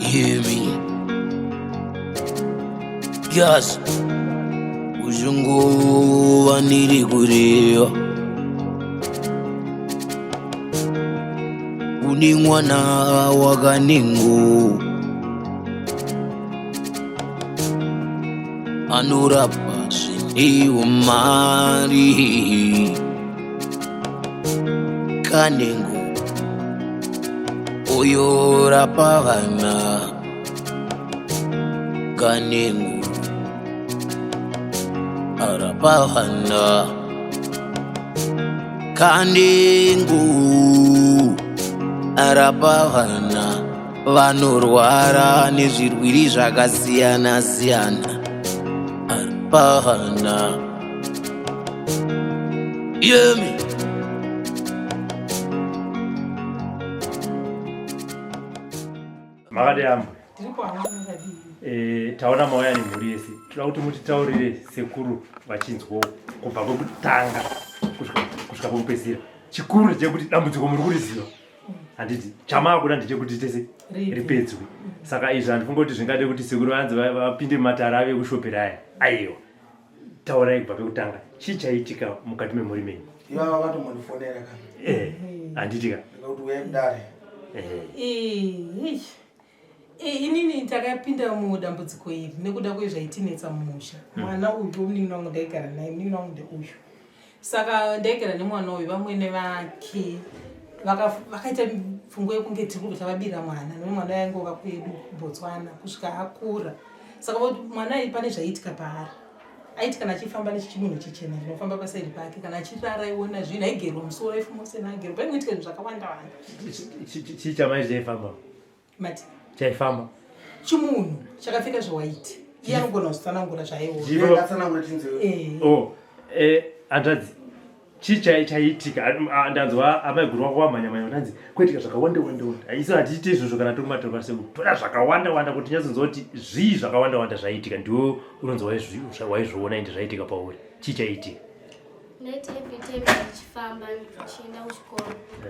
Hear me. Yes. Uzunguva ndiri kureva. Une mwana wakanengo. Anorapa zvine umari. Kanengo. Uyo rapa vana. Kanengo. Arapa vana. Kanengo. Arapa vana vanorwara nezvirwiri zvakasiyana siyana. Arapa vana. Yemi. Makadii amwe? Eh, taona mauya nemhuri yese toda kuti mutitaurire sekuru vachinzwawo kubva kwekutanga kusvika kwekupedzisira chikuru ndechekuti dambudziko muri kuriziva handiti chamaakuda ndechekuti tese ripedzwe saka izvi handifunge kuti zvingade kuti sekuru vanzi vapinde mumatare ave ekushopera aya aiwa taurai kubva pekutanga chii chaitika mukati memhuri menyu ivava vakatombondifonera ka eh, handiti ka ndikakuti uyai kudare eh. Eh, eh, inini takapinda mudambudziko iri nekuda kwezvaitinetsa mumusha mwana uyu munin'ina wangu ndaigara naye munin'ina wangu ndeuyu saka ndaigara nemwana uyu vamwene vake vakaita pfungwa yekunge tiri kubva tavabira mwana nekuti mwana yaingova kwedu kubotswana kusvika akura saka mwana iyi pane zvaiitika paari aiti kana achifamba nechimunhu chichena chinofamba pasaidi pake kana achirara aiona zvinhu aigerwa musoro aifuma usena agerwa paingoitika zvinhu zvakawanda wanda chii chamai chaifamba mati chaifamba chimunhu chakapfeka zvewaiti iye anogona kuzvitsanangura zvaiona eh. oh, eh, hanzvadzi chii chaiitika ndanzwa amaiguru wako wamhanya mhanya ndanzi kuitika zvakawanda wanda wanda isu hatiite izvozvo kana tiri kumatorwa sekuru toda zvakawanda wanda kuti tinyatsonzwa kuti zvii zvakawanda wanda zvaiitika ndiwo unonzi waizviona ende zvaiitika pauri chii chaiitika Ndaiti every time ndichifamba ndichienda kuchikoro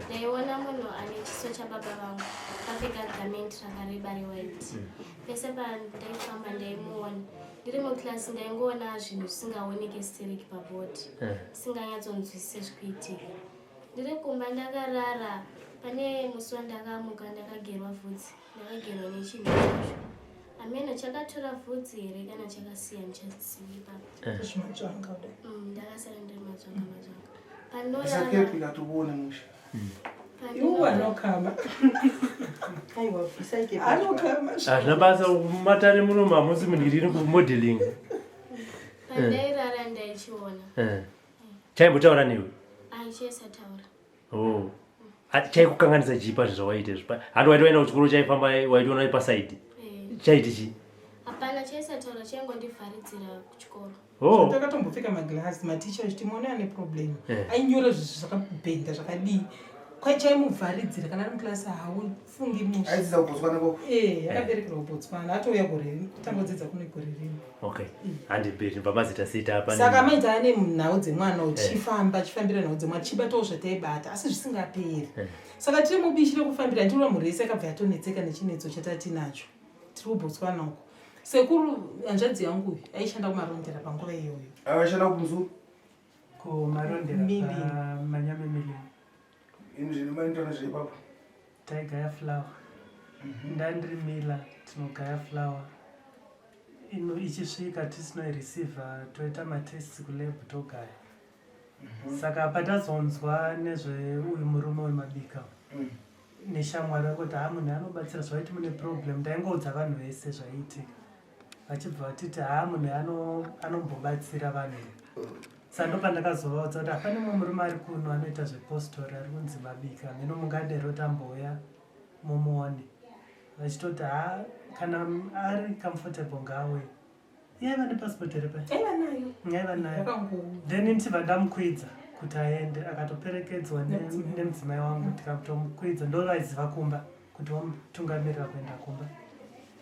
ndaiona munhu ane chiso chababa vangu akapfeka garment rakareba rewhite. Pese pandaifamba ndaimuona. Ndiri muclass ndaingoona zvinhu zvisingaoneke stereki paboard ndisinganyatsonzwisise zvikuitika. Ndiri kumba ndakarara pane musi wandakamuka ndakagerwa vhudzi ndakagerwa nechinhu ichocho. Hameno chakatora vhudzi here kana chakasiya ndichazivi ipapo. Eh. Zvimatsvanga kudai. Ndakasara ndiri matsvanga matsvanga. Pandorara. Katuone musha. Iwo anokama. Aiwa, bvisai kepi. Anokama. Hazvina basa matare muno mamusi munhiriri kumodeling. Pandairara ndaichiona. Eh. Chaimbotaura newe? Aichesataura. Oh. Chaikukanganisa chii pazvo zvawaita izvo? Handi waiti waenda kuchikoro chaifamba waitiona pasaidi. Eh. Chaiti chii? Hapana chaisataura chaingondivharidzira kuchikoro. Oh. Takatombopfeka maglass maticha achiti mwana ane problem. Eh. Ainyora zvinhu zvakabhenda zvakadii. Kwai chaimuvharidzira kana ari muclass haufungi mushe. Aidzidza kuBotswana koko. Eh, akaberekerwa kuBotswana atouya gore rino kutangodzidza kuno gore rino. Okay. Handi mberi ndibva mazita sita apa. Saka maita ane nhau dzemwana uchifamba achifambira nhau dzemwana chibatawo zvataibata asi zvisingaperi. Saka tiri mubishi rekufambira ndiro mhuri yese yakabva yatonetseka nechinetso chatatinacho. Tiri kuBotswana uko. Sekuru hanzvadzi yangu uyu aishanda kumarondera panguva iyoyo. Aishanda kuMzulu? Kumarondera paManyame Milling. Ini zvino maindona zveipapo. Taigaya flour. Ndandiri miller tinogaya flour. Ino ichisvika tisinoireceiver toita matests kulab togaya. Saka patazonzwa nezveuyu murume uyu Mabika neshamwari vakoti haa munhu anobatsira zvaiti mune problem ndaingoudza vanhu vese zvaiitika vachibva vatiti haa munhu anombobatsira vanhu saka ndopandakazovaudza kuti hapane mumwe murume ari kuno anoita zvepostori ari kunzi Mabika mheno mungadero tambouya mumuone vachitoti haa kana ari comfortable ngaauye. Iye aiva nepassport here paya? Aiva nayo. Aiva nayo. Yakangouya. Then ndichibva ndamukwidza kuti aende akatoperekedzwa nemudzimai wangu tikakutomukwidza ndovaiziva kumba kuti vamutungamirira kuenda kumba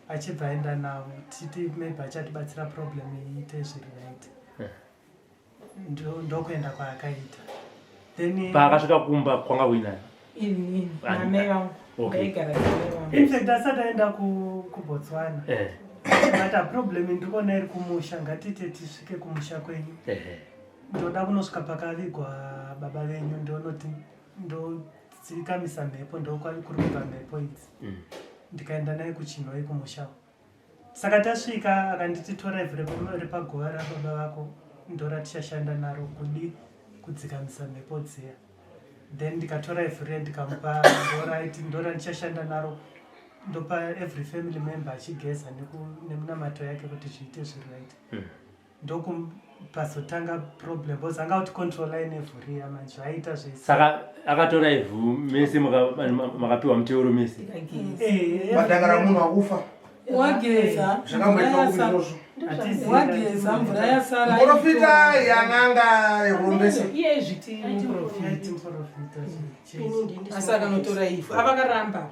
achibva aenda navo titi maybe achatibatsira problem iite zviri right. Ndokuenda kwaakaita. Then paakasvika kumba kwanga kuinayo. Inini namai vangu ndaigara namai vangu. In fact asati aenda kuBotswana Eh. but a problem ndiri kuona iri kumusha, ngatiite tisvike kumusha kwenyu. Ndoda kunosvika pakavigwa baba venyu, ndonoti ndodzikamisa mhepo, ndokuri kubva mhepo idzi. Ndikaenda naye kuChinhoi kumusha. Saka tasvika akanditi tora ivhu repaguva rababa vako, ndoratichashanda naro kudi kudzikamisa mhepo dziya. Then ndikatora ivhu riya ndikamupa, ndoraiti ndora ndichashanda naro, ndopa every family member achigeza nemunamato yake kuti zviite zviri right. Ndokupazotanga problem because anga kuti controla inevhu riya manje zvaiita zvese. Saka akatora ivhu mese makapiwa muteuro mese? Madhakara munhu akufa. Wageza. Zvakamboitwa kupi izvozvo? Wageza, mvura yasara. Muprofita yan'anga yehurumbese. Iye zviti muprofita, asi akanotora ivhu avakaramba.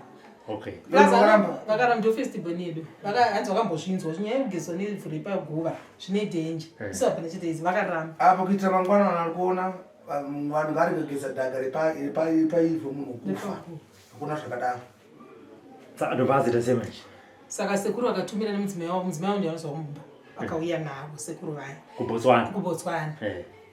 Vakaramba. Vakaramba, ndo first born yedu. Hanzi vakambozvinzwa kuti nyaya yekugezwa nevhu repaguva zvine danger. Isu hapana chete idzi vakaramba. Apo kuitira mangwana vanhu vari kuona, vanhu vari kugeza dhaga repaivhu munhu kufa, hakuna zvakadaro. Saka ndobva azoita sei manje? Saka sekuru vakatumira nemudzimai wavo. Mudzimai wavo ndianozwa mumba, vakauya navo sekuru vaya. KuBotswana? KuBotswana.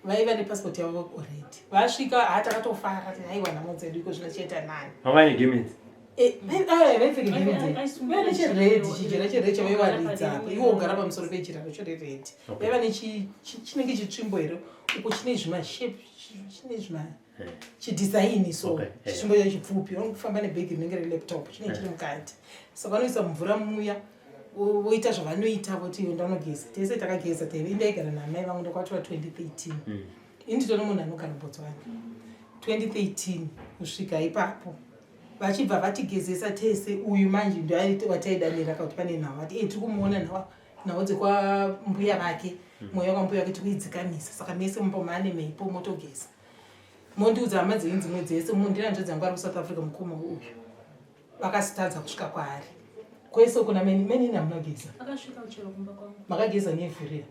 Vaiva nepassport yavo already. Vasvika, ha, takatofara ti aiwa, nhamo dzedu iko zvino chiita nani. Vanga vaine gemenzi? Vaipfeke gemenzi, vaiva nechered, chijira chered chavaiwaridza apa, iwo ugara pamusoro pejira racho rered. Vaiva nechinenge chitsvimbo here uko, chine zvimashape, chine zvima chidesign so. Chitsvimbo chacho chipfupi, vanofamba nebhegi rinenge relaptop, chinenge chiri mukati. Saka vanoisa mvura muya, voita zvavanoita, voti iyo ndanogeza. Tese takageza taive indaigara namai vangu, ndakwatora 2013. Ini nditori munhu anogara Botswana 2013 kusvika ipapo. Vachibva vatigezesa tese. Uyu manje ndo wataidanira kuti pane nhau, ati tiri kumuona nhau dzekwambuya vake, mweya kwambuya vake tikuidzikamisa. Saka mese mumba maane mhepo, motogeza, mondiudza hama dzenyu dzimwe dzese. Ndina dzangu ari kuSouth Africa, mukoma uyu vakasitadza kusvika kwaari kwese kuna menini hamunageza. Akasvika uchero kumba kwangu. Makageza nevhuria?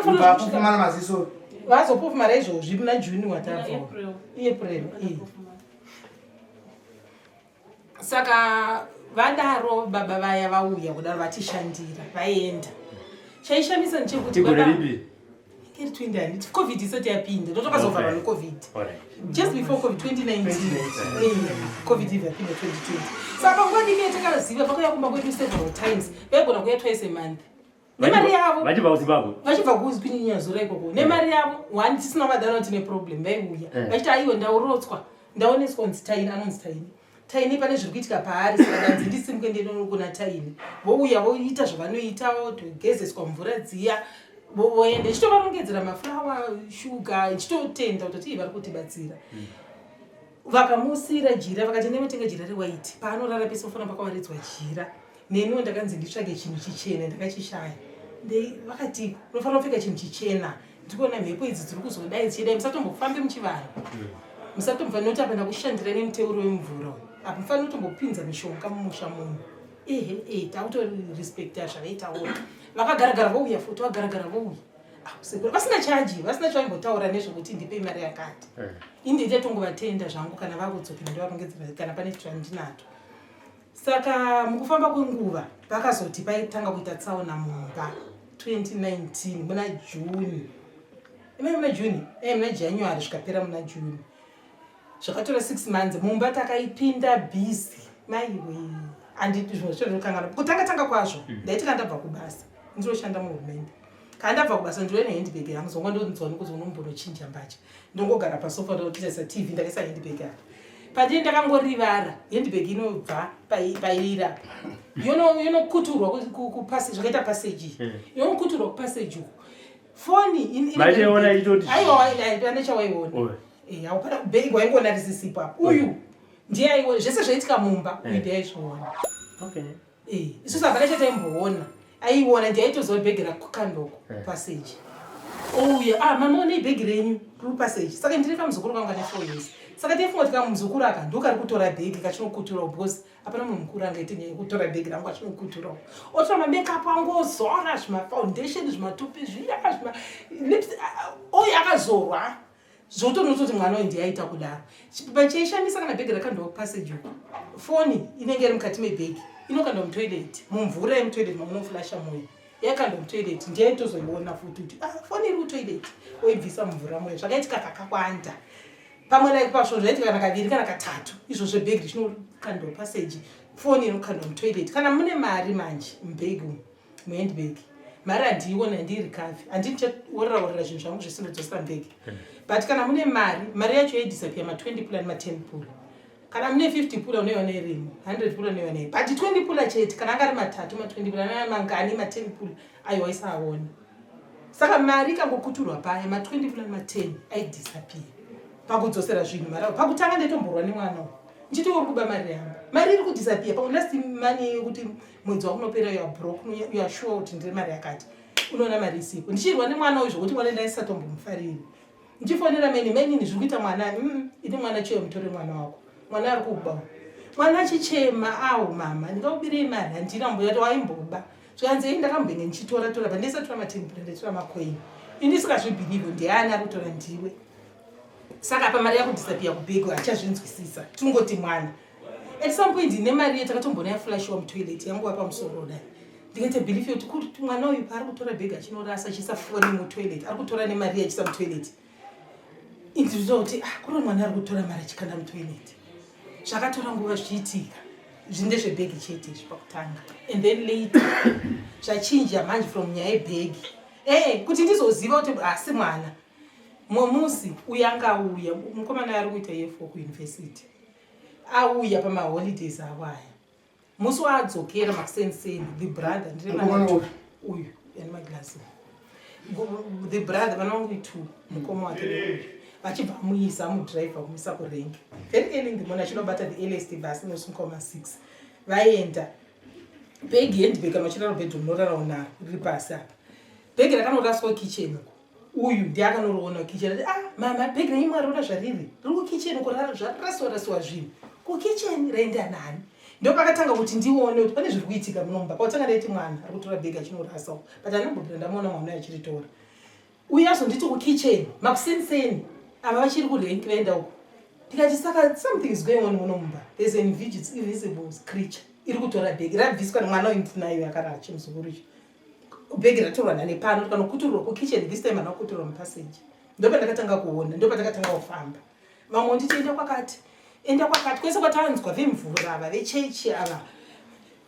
Kubva apfumana maziso? Vazopofumara izvozvi muna June watabva. April. April, eh. Saka vadaro baba vaya vauya kudaro vatishandira, vaenda. Chaishamisa ndechekuti Igore baba- ripi? Iri 20, handiti COVID isati yapinda, ndotokazovharwa neCovid. Just before COVID, 2019. COVID ibva yapinda 2020. Saka panguva diki yatakaziva, vakauya kumba kwedu several times. Vaigona kuuya twice a month nemari yavo. Vachibva kuZimbabwe? Vachibva kunyazura ikoko nemari yavo. One, tisina vadana tine problem, vaiuya vachiti aiwe, ndaurotswa, ndaoneswa kunzi Taini, anonzi Taini, Taini pane zviri kuitika paari, saka ndanzi ndisimuke ndiende kuna Taini. Vouya voita zvavanoita, votogezeswa mvura dziya, voenda. Ichitovarongedzera maflower, shuga, ichitotenda kutoti ii vari kutibatsira. Vakamusiyira jira, vakati nevotenga jira rewhite, paanorara pese ofanira pakawaridzwa jira. Neniwo ndakanzi nditsvage chinhu chichena, ndakachishaya. Vakati unofanira kupfeka chinhu chichena, ndikuona mhepo idzi dziri kuzodai dzichidai, musatombofambe muchivanhu, musatombofa noti apa ndakushandira nemuteuro wemvura uyu, apa mufanira kutombopinza mishonga mumusha muno. Ehe, e takutorespekta zvavaitaura. Vakagaragara vouya futi, vagaragara vouya. Ah, sekuru vasina chaji, vasina chavaimbotaura nezvekuti ndipei mari yakati. Ini ndichatongovatenda zvangu kana vakudzokera, ndovarongedzera kana pane zvandinato. Saka mukufamba kwenguva vakazoti paitanga kuita tsaona mumba 2019 muna June, imai muna June, muna January, zvikapera muna June. Zvakatora 6 months mumba takaipinda busy. Maiwe, handiti zvimwe zvicho zvinokangana kutanga tanga kwazvo. Ndaiti kana ndabva kubasa, ndinoshanda muhurumende, kana ndabva kubasa ndinoe nehandbag yangu, zonga ndonzwa nekuti unombonochinja mbatya, ndongogara pasofa ndotarisa TV, ndakaisa handbag apa. Pandii ndakangorivara, handbag inobva pairira, yonokuturwa kupassage, zvakaita passage, yonokuturwa kupassage uku, foni. Maiona itoti- Aiwa, pane chawaiona. Haupana bhegi waingoona risisipo apo. Uyu ndiye aiona zvese zvaitika mumba, uyu ndiye aizviona. Isusu hapana chataimboona, aiona, ndiye aitoziva bhegi rakukandoko passage. Ouya, ah, mama, onei bhegi renyu riri passage. Saka ndine kamuzukuru kangu kane 4 years, saka taifunga kuti kamuzukuru aka ndokari kutora bhegi kachinokuturawo, because hapana munhu mukuru angaite nyaya yekutora bhegi rangu achinokuturawo, otora mamakeup angu, ozora zvimafoundation, zvimatopi zviya, zvima lips, oyo akazorwa. Zvotonototi mwana uyu ndiye aita kudaro. Pachaishamisa kana bhegi rakandwa kupassage uko. Foni inenge iri mukati mebhegi inokandwa mutoilet, mumvura yemutoilet mamunoflasha muya. Yakandwa mutoilet ndiye tozoiona futi kuti ah, foni iri kutoilet oibvisa mumvura muya. Zvakaitika kakawanda. Pamwe like pasvo zvaitika kana kaviri kana katatu izvo zvebhegi richinokandwa passage, foni inokandwa mutoilet. Kana mune mari manje mubhegi umu muhandbag mari handiioni handiirikavhi handichaorera orera zvinhu zvangu zvese ndodzosera mubhegi but kana mune mari mari yacho yaidisapia ma20 pula nema10 pula kana mune 50 pula unoiona irimo 100 pula unoiona iri but 20 pula chete kana anga ari matatu ma20 pula anaa mangani ma10 pula ayo waisaaona saka mari ikangokuturwa paya ma20 pula nema10 aidisapia pakudzosera zvinhu mari pakutanga ndaitomborwa nemwana uyu ndichiti uri kuba mari yangu mari iri kudisapia pamwe last money yekuti mwedzi wakunopera you are broke you are sure kuti ndine mari yakati unoona mari isipo ndichirwa nemwana uyu zvokuti mwana ndaisatombomfariri ndichifonera meni menini zviri kuita mwana ini mwana chiyo mutore mwana wako mwana ari kuba mwana achichema awo mama ndingakubirei mari handina mbuya kuti waimboba zvikanzi ei ndakambenge ndichitora tora but ndaisatora matempura ndaitora makoini ini ndisikazvibhilivhe ndiani ari kutora ndiwe saka apa mari yakudisapia kubhegi hachazvinzwisisa tingoti mwana at some point nemari iyo takatomboona yaflashiwa mutoilet yanguva pamusoro dai ndikaita belief yekuti kuti mwana uyu paari kutora bhegi achinorasa achiisa foni mutoilet ari kutora nemari achiisa mutoilet indinoita kuti ah, kuri mwana ari kutora mari achikanda mutoilet zvakatora nguva zvichiitika zvi ndezvebhegi chete izvi pakutanga and then later zvachinja manje from nyaya yebhegi ee kuti ndizoziva kuti asi mwana mumwe musi uyo anga auya mukomana ari kuita year four kuuniversity auya pamaholidays avo aya musi waadzokera makuseni the brother ndire uyu ane maglasi the brother vana vangu two mukoma wake neuyu vachibva amuisa amudriver kumuisa kurenk very early in the morning achinobata the earliest bus inosumuka ma 6 vaenda bhegi handbag kana uchirara bedroom unorara unaro riri pasi apa bhegi rakanoraswa kitchen uko uyu ndiye akanoroona kukitchen ati ah mama bhegi renyu mwariona zvariri riri kukitchen uko zvarasiwa rasiwa zvinhu kukitchen raenda nani ndopakatanga kuti ndione kuti pane zviri kuitika munomba pautanga ndaiti mwana ari kutora bhegi achinorasa uko but anambobvira ndamuona mwana uyo achiritora uyu azonditi kukitchen makuseniseni ava vachiri kurenk vaenda uko ndikati saka something is going on muno mumba there's an invisible creature iri kutora bhegi rabviswa nemwana uyu ndinayo akarachi muzukuru icho bhegi ratorwa nani pano tikanokuturwa kukitchen this time hana kukuturwa mupassage ndopandakatanga kuona ndopatakatanga kufamba vamwe nditi enda kwakati enda kwakati kwese kwatanzwa vemvura ava vechechi ava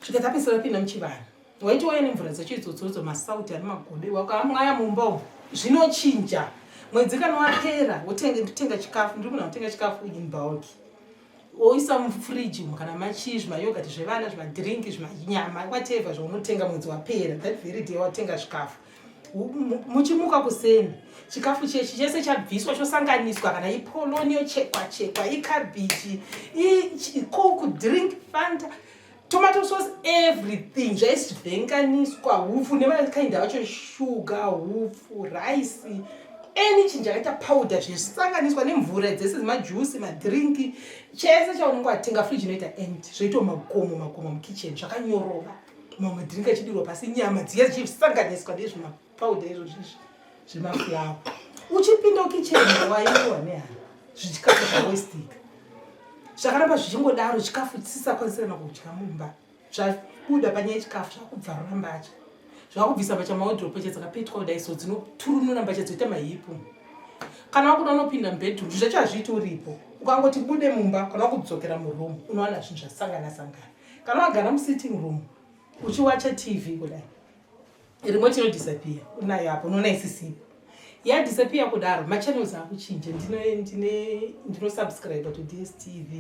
svika tapesera pinda muchivanhu waiti wauya nemvura dzacho idzodzodzo masauti ane magodo wakamwaya mumba umu zvinochinja mwedzi kana wapera wotenga chikafu ndiri munhu anotenga chikafu in bulk woisa mufridge umu kana machii zvimayogati zvevana zvimadrink zvimanyama whatever zvaunotenga mwedzi wapera that very day watenga zvikafu muchimuka kuseni chikafu chechi chese chabviswa chosanganiswa kana ipoloni yochekwa chekwa ikabhichi coke drink fanta tomato sauce everything zvaisivhenganiswa hupfu nemakaindi acho shuga hupfu rice any chinhu chakaita powder zvisanganiswa nemvura dzese dzemajusi madrinki chese chaunenge watenga fridge inoita end zvoitwa makomo makomo mukitchen zvakanyorova mamwe madrinki achidirwa pasi nyama dziya dzichisanganiswa nezvimapowder izvozvizvi zvemaflower uchipinda ukitchen waiwa nehana zvichikafu zvawestika zvakaramba zvichingodaro chikafu tisisakwanisirana kudya mumba zvabuda panyaya yechikafu zvakubvarura mbatya zvakubvisa mbatya maodropo che dzakapetwa kudai so dzinoturunura mbatya dzoita mahipu kana wakuda unopinda mubedroom zvinhu zvacho hazviiti uripo ukangoti bude mumba kana wakudzokera muroom unowana zvinhu zvasangana sangana kana wagara musitting room uchiwacha tv kudai remote inodisappear unayo apo unoona isisipo yadisappear kudaro machannels akuchinja ndinosubscribe to dstv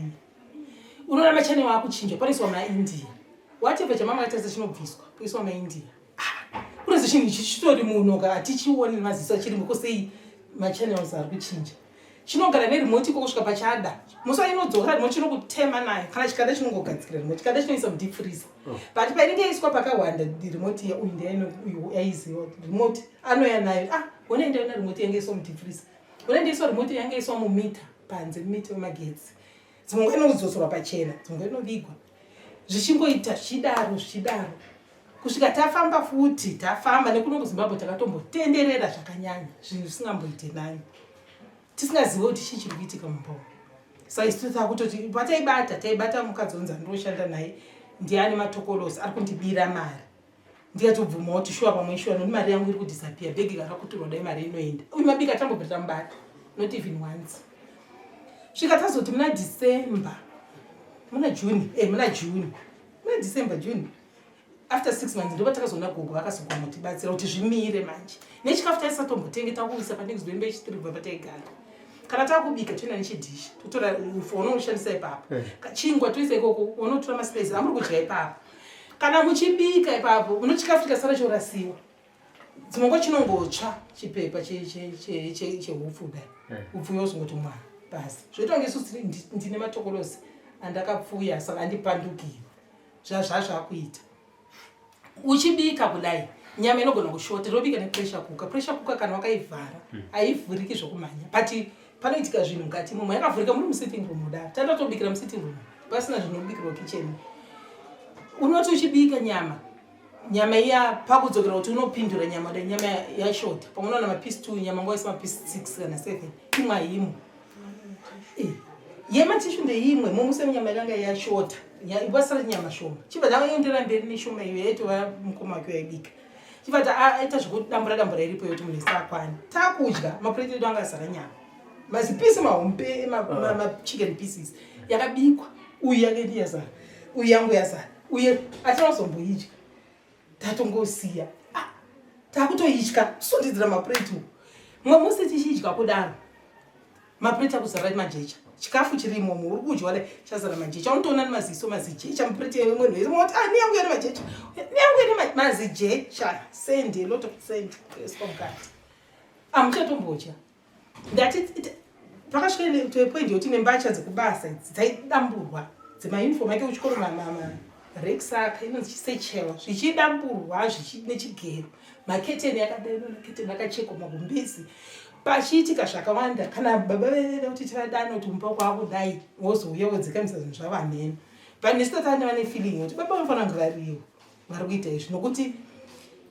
unoona machannel akuchinja panoiswa maindia whatever chamama katarisa chinobviswa poiswa maindia ah, unozi chinhu ichi chitori muno ka hatichioni nemaziso achirimo kosei machannels ari kuchinja chinogara neremote ikoko kusvika pachada musi wainodzoka remote chinokutema nayo kana chikada chinongogadzikira remote chikada chinoisa mudeep freezer oh. But painenge yaiswa pakawanda remote iya uyu ndiye uyu aiziva remote anoya nayo ah hona ndaona remote yange iswa mudeep freezer hona ndaiswa remote yange iswa mumita panze mumita wemagetsi dzimwe nguva inodzosorwa pachena dzimwe nguva inovigwa zvichingoita zvichidaro zvichidaro kusvika tafamba futi tafamba nekuno kuzimbabwe takatombotenderera zvakanyanya zvinhu zvisingamboite nani. Tisingazive kuti chii chiri kuitika mumba umu. Saka isu takutoti pataibata taibata mukadzi onzi andinoshanda naye ndiye ane matokolosi ari kundibira mari. Ndikatobvumawo kuti shuwa pamwe shuwa nokuti mari yangu iri kudisappear, bhegi rakakuturwa dai mari inoenda. Uyu mabika tambobva tamubata not even once. Svika tazoti muna December, muna June, eh muna June, muna December, June after 6 months ndopa takazoona gogo vakazogona kutibatsira kuti zvimire manje. Nechikafu taisatombotenge takuisa panext door imba yechitiri kubva pataigara. Kana takubika toenda nechidhishi totora upfu unoushandisa ipapo, chingwa toisa ikoko, unotora maspace amuri kudya ipapo. Kana muchibika ipapo unochikafu chikasara chorasiwa, dzimwe nguva chinongotsva chipepa chehupfu kudai, upfu yozongoti mwa pasi. Zvoita kunge isusu ndine matokolosi andakapfuya saka andipandukira zvazvakuita. Uchibika kudai nyama inogona kushota, tinobika nepressure cooker. Pressure cooker kana wakaivhara haivhuriki zvokumhanya, but panoitika zvinhu mukati imomo. Yakavhurika muri musitting room kudaro, tandatobikira musitting room pasina zvinobikirwa kitchen. Unoti uchibika nyama, nyama iya pakudzokera kuti unopindura nyama dai nyama yashota, pamwe unoona mapisi 2 nyama nguva isa mapisi 6 kana 7, imwe haimo. Yematishu ndeimwe mumuse nyama yakanga yashota, wasara nyama shoma, chibva taendera mberi neshoma iyo yaitova mukoma wake yaibika, chibva taita zvekudambura dambura iripo yoti munhu isakwana. Takudya mapureti edu anga azara nyama, mazipisi mahombe, machicken pieces yakabikwa, uyu yake yazara, uyu yangu yazara, uye atina kuzomboidya, tatongosiya takutoitya sundidzira mapureti uku. Mumwe musi tichidya kudaro mapureti akuzara majecha, chikafu chiri imomo uri kudya dai chazara majecha, unotoona nemaziso mazijecha mupureti yemunhu wese, unoti ah neyangu yane majecha, neyangu yane mazijecha, sand, a lot of sand kuiswa mukati, amuchatombodya. Ndati pakasvika to a point yekuti nembatya dzekubasa idzi dzaidamburwa, dzemauniform ake kuchikoro, marekisaka inonzi chisechela, zvichidamburwa nechigero, maketeni akadai, maketeni akachekwa magumbezi, pachiitika zvakawanda. Kana baba veveda kuti tivadane kuti mumba kwakudai, wozouya wodzikamisa zvinhu zvavamheno, but nesu tatane vane feeling yekuti baba vanofanira kunge variwo vari kuita izvi, nokuti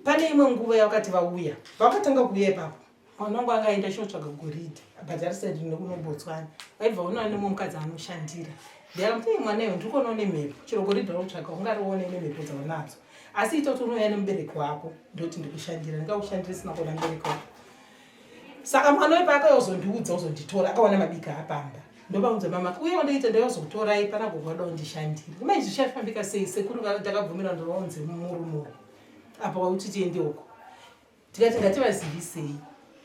pane imwe nguva yavakati vauya, vakatanga kuuya ipapo mwana wangu anga aenda chinotsvaga goridhe but arisaidi nekunobotswana, vaibva unoa nemumwe mukadzi anoshandira, ndikamuti mwana iyo ndiri kuona une mhepo, chero goridhe rautsvaga ungarione nemhepo dzaunadzo, asi ita kuti unouya nemubereki wako, ndoti ndikushandira, ndingakushandira isina kuona mubereki wako. Saka mwana wepa akayozondiudza uzonditora, akaona mabika apamba, ndovaudza mama uye wandoita ndayozokutorai pana gogo vada kundishandira. Mai zvichafambika sei sekuru? Takabvumira ndovaunze murumuro apa wakuti tiende uko, tikati ngativazivisei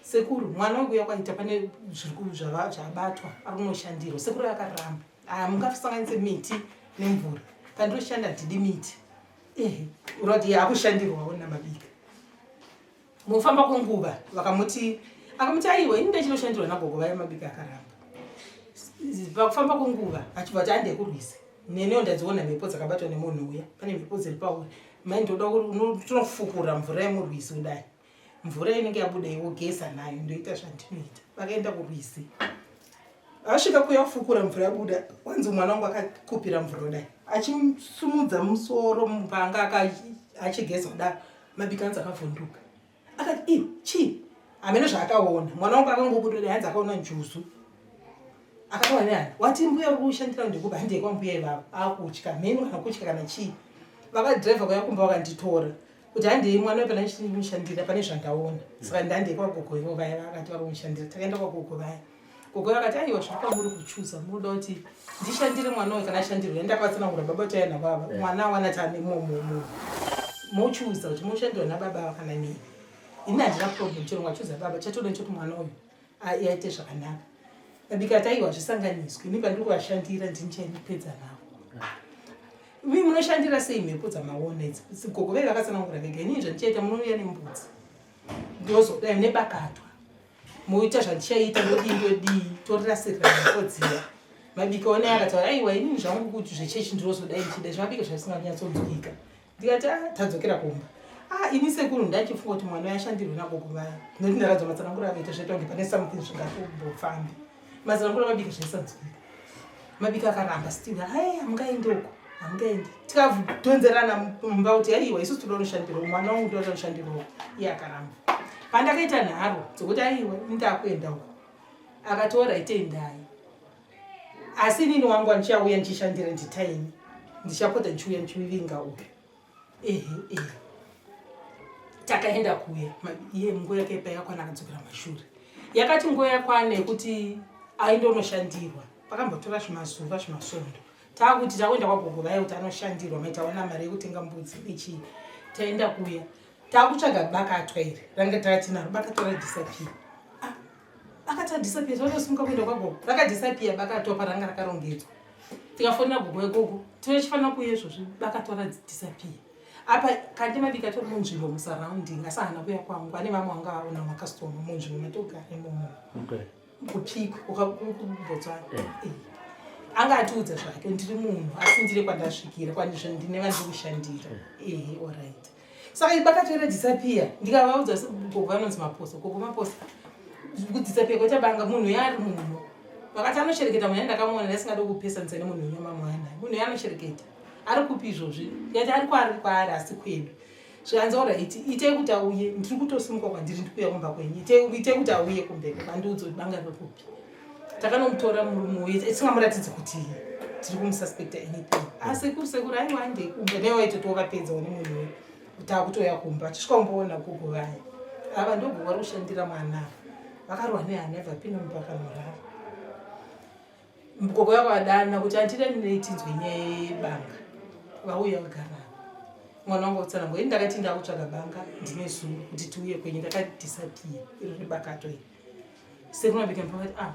sekuru mwana wangu uya kwaita pane zvabatwa ari kunoshandirwa. Sekuru akaramba, mungasanganise miti nemvura, pandinoshanda handidi miti. Ehe, urati akushandirwawo namabika. Mufamba kwenguva vakamuti, akamuti aiwa ini ndachinoshandirwa nagogo vaya, mabika akaramba. Pakufamba kwenguva achibva kuti andekurwise nenewo ndadziona mhepo dzakabatwa nemunhu uya, pane mhepo dziri pauri mai, ndoda tinofukura mvura yemurwizi kudai, mvura inenge yabuda iwogeza nayo, ndoita zvandinoita. Vakaenda kurwizi, vasvika kuya kufukura mvura yabuda, wanzi mwana wangu akakupira mvura kudai, achisumudza musoro mupanga achigeza kudaro, mabika anzi akavhunduka, akati iwe chii? Hameno zvaakaona mwana wangu akangobuda, hanzi akaona njuzu. Akataura neani wati mbuya uri kushandira ndekuba, handei kwambuya ivavo, akutya mheno kana kutya kana chii. Vakadhiraivha kuya kumba, vakanditora kuti handei mwana wepana chimushandira pane zvandaona, saka ndandei kwagogo ivo vaya vakati vari kumushandira. Takaenda kwagogo vaya, gogo vakati aiwa zviri kwamuri kuchuza, munoda kuti ndishandire mwana uyu kana ashandirwe. Ndakavatsanangura baba kuti aina baba mwana awana tane momomo, mochuza kuti moshandirwa nababa kana nei, ini handina problem, chero mwachuza baba, chatoda nchoti mwana uyu aite zvakanaka. Mabika ati aiwa zvisanganiswe, ini pandiri kuvashandira ndini chainipedza navo. Imi munoshandira sei mhepo dzamaona idzi? Gogo vei vakatsanangura vega, inini zvandichaita munouya nembudzi, ndozodai nebakatwa, moita zvandichaita, ndodii ndodii, torirasirira mhepo dziya. Mabika one akataura aiwa inini zvangu kuti zvechechi ndinozodai ndichida zvimabika zvaisinganyatsodzwika. Ndikati ah, tadzokera kumba, ah ini sekuru ndachifunga kuti mwana yashandirwe nagogo vaya, nokuti ndakanzwa matsananguro akaita zvaita kunge pane something zvingatombofambi, matsananguro amabika zvaisanzwika. Mabika akaramba still, hai hamungaendi uko, hamungaendi. Tikadhonzerana mumba kuti aiwa isusu toda kunoshandirwa mwana wangu, ndoda kunoshandirwa uko, iye akaramba. Pandakaita nharo dzokuti aiwa ini ndakuenda uko. Akati orit, endai, asi inini wangu andichauya ndichishandira nditaini, ndichapota ndichiuya ndichivinga uyu. Ehe, ehe. Takaenda kuya iye nguva yake payakwana akadzokera mashure. Yakati nguva yakwana yekuti aindonoshandirwa, pakambotora zvimazuva, zvimasondo, taakuti takuenda kwagogo vaya kuti anoshandirwa. Maitawana mari yekutenga mbudzi nechii. Taenda kuya, taakutsvaga bakatwa iri ranga tatinaro. Bakatwa radisappear. Ah, bakatwa disappear. Tvatosimuka kuenda kwagogo, rakadisappear bakatwa paranga rakarongedzwa. Tikafonera gogo, yegogo tinochifanira kuuya izvozvi, bakatwa radisappear apa. Kandi mabika tori munzvimbo musurrounding, asi haana kuya kwangu. Ane vamwe vanga vaona makastoma munzvimbo matogara imomo. Kupikwe kuBotswana. Anga atiudza zvake, ndiri munhu asi ndiri kwandasvikira ndine vandiri kushandira. Ehe, alright. Saka ibakatwa radisappear. Ndikavaudza gogo vanonzi Maposa, gogo Maposa, kudisappear kwaita banga, munhu yaari munhu. Vakati anoshereketa munhu yandakamuona, ndasingade kupesanisa nemunhu wenyama mwana. Munhu yanoshereketa ari kupi izvozvi? Ndikati ari kwaari, kwaari asi kwedu. Zvikanzi alright, itei kuti auye, ndiri kutosimuka kwandiri, ndikuuya kumba kwenyu. Itei kuti auye kumbeko, vandiudze kuti banga riri kupi. Takanomutora murume uyu tisingamuratidzi kuti tiri kumususpecta anything. Asi sekuru aiwa, handei kumba newaitotiwo vapedzawo nemunhu uyu kuti akutoya kumba. Achisvika kumboona gogo vaya, ava ndogogo vari kushandira mwana, vakarwa nehana, ibva pinda mumba akanorara. Gogo yakavadana kuti handida tinzwe nyaya yebanga. Vauya vagara, mwana wangu utsanangura, ini ndakati ndakutsvaga banga ndine zuro kuti tiuye kwenyu, ndakadisappear iro rebakato iri. Sekunabika pakati, ah,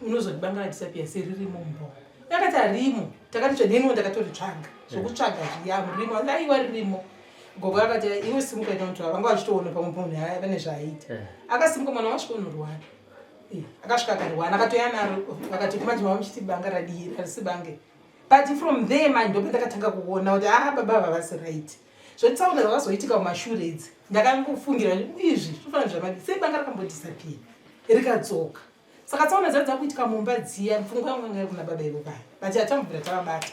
unozoti banga radisappear seririmo mumba? Yakati harimo. Takati tsveneniwo, ndakatoritsvaga zvokutsvaga zviya, rimo aiwa, ririmo. Gogo akati iwe simuka ita kuti vanga vachitoona pamwe munhu vane zvaaita. Akasimuka, mwana wasvika unorwara. Akasvika akarwana, akatoya naro. Vakati kumanje mama muchiti banga radii, harisi bange. But from there manje ndopandakatanga kuona kuti ah, baba havasi right. Zvetsaona zvakazoitika mumashure idzi, ndakangofungira izvi zvofanira zvamadi sei banga rakambodisappear rikadzoka. Saka tsaona dzaa dzakuitika mumba dziya, pfungwa yangu yanga iri kuna baba ivo vaya, but hatambobvira tavabata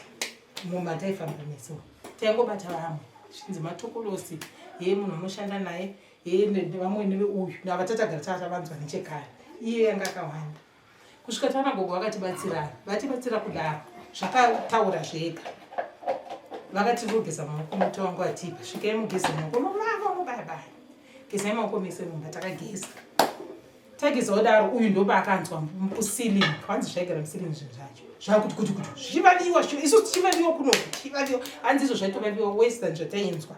mumba. Taifamba neso, taingobata vamwe zvinzi matokolosi ye munhu unoshanda naye ye vamwene veuyu nava tatagara tatavanzwa nechekare. Iye yanga akawanda kusvika taona gogo vakatibatsirana. Vatibatsira kudaro, zvakataura zvega. Vakati rogeza maoko, muti wangu atipa, svikai mugeze maoko novava unobayabaya, gezai maoko mese mumba. Takageza, tageza kudaro, uyu ndopaakanzwa kuceiling, kwanzi zvaigara muceiling zvinhu zvacho zvakuti kuti kuti zvichivaviwa, isu tichivaviwa kunoku tichivaviwa. Hanzi izvo zvaitovaviwa worse than zvatainzwa.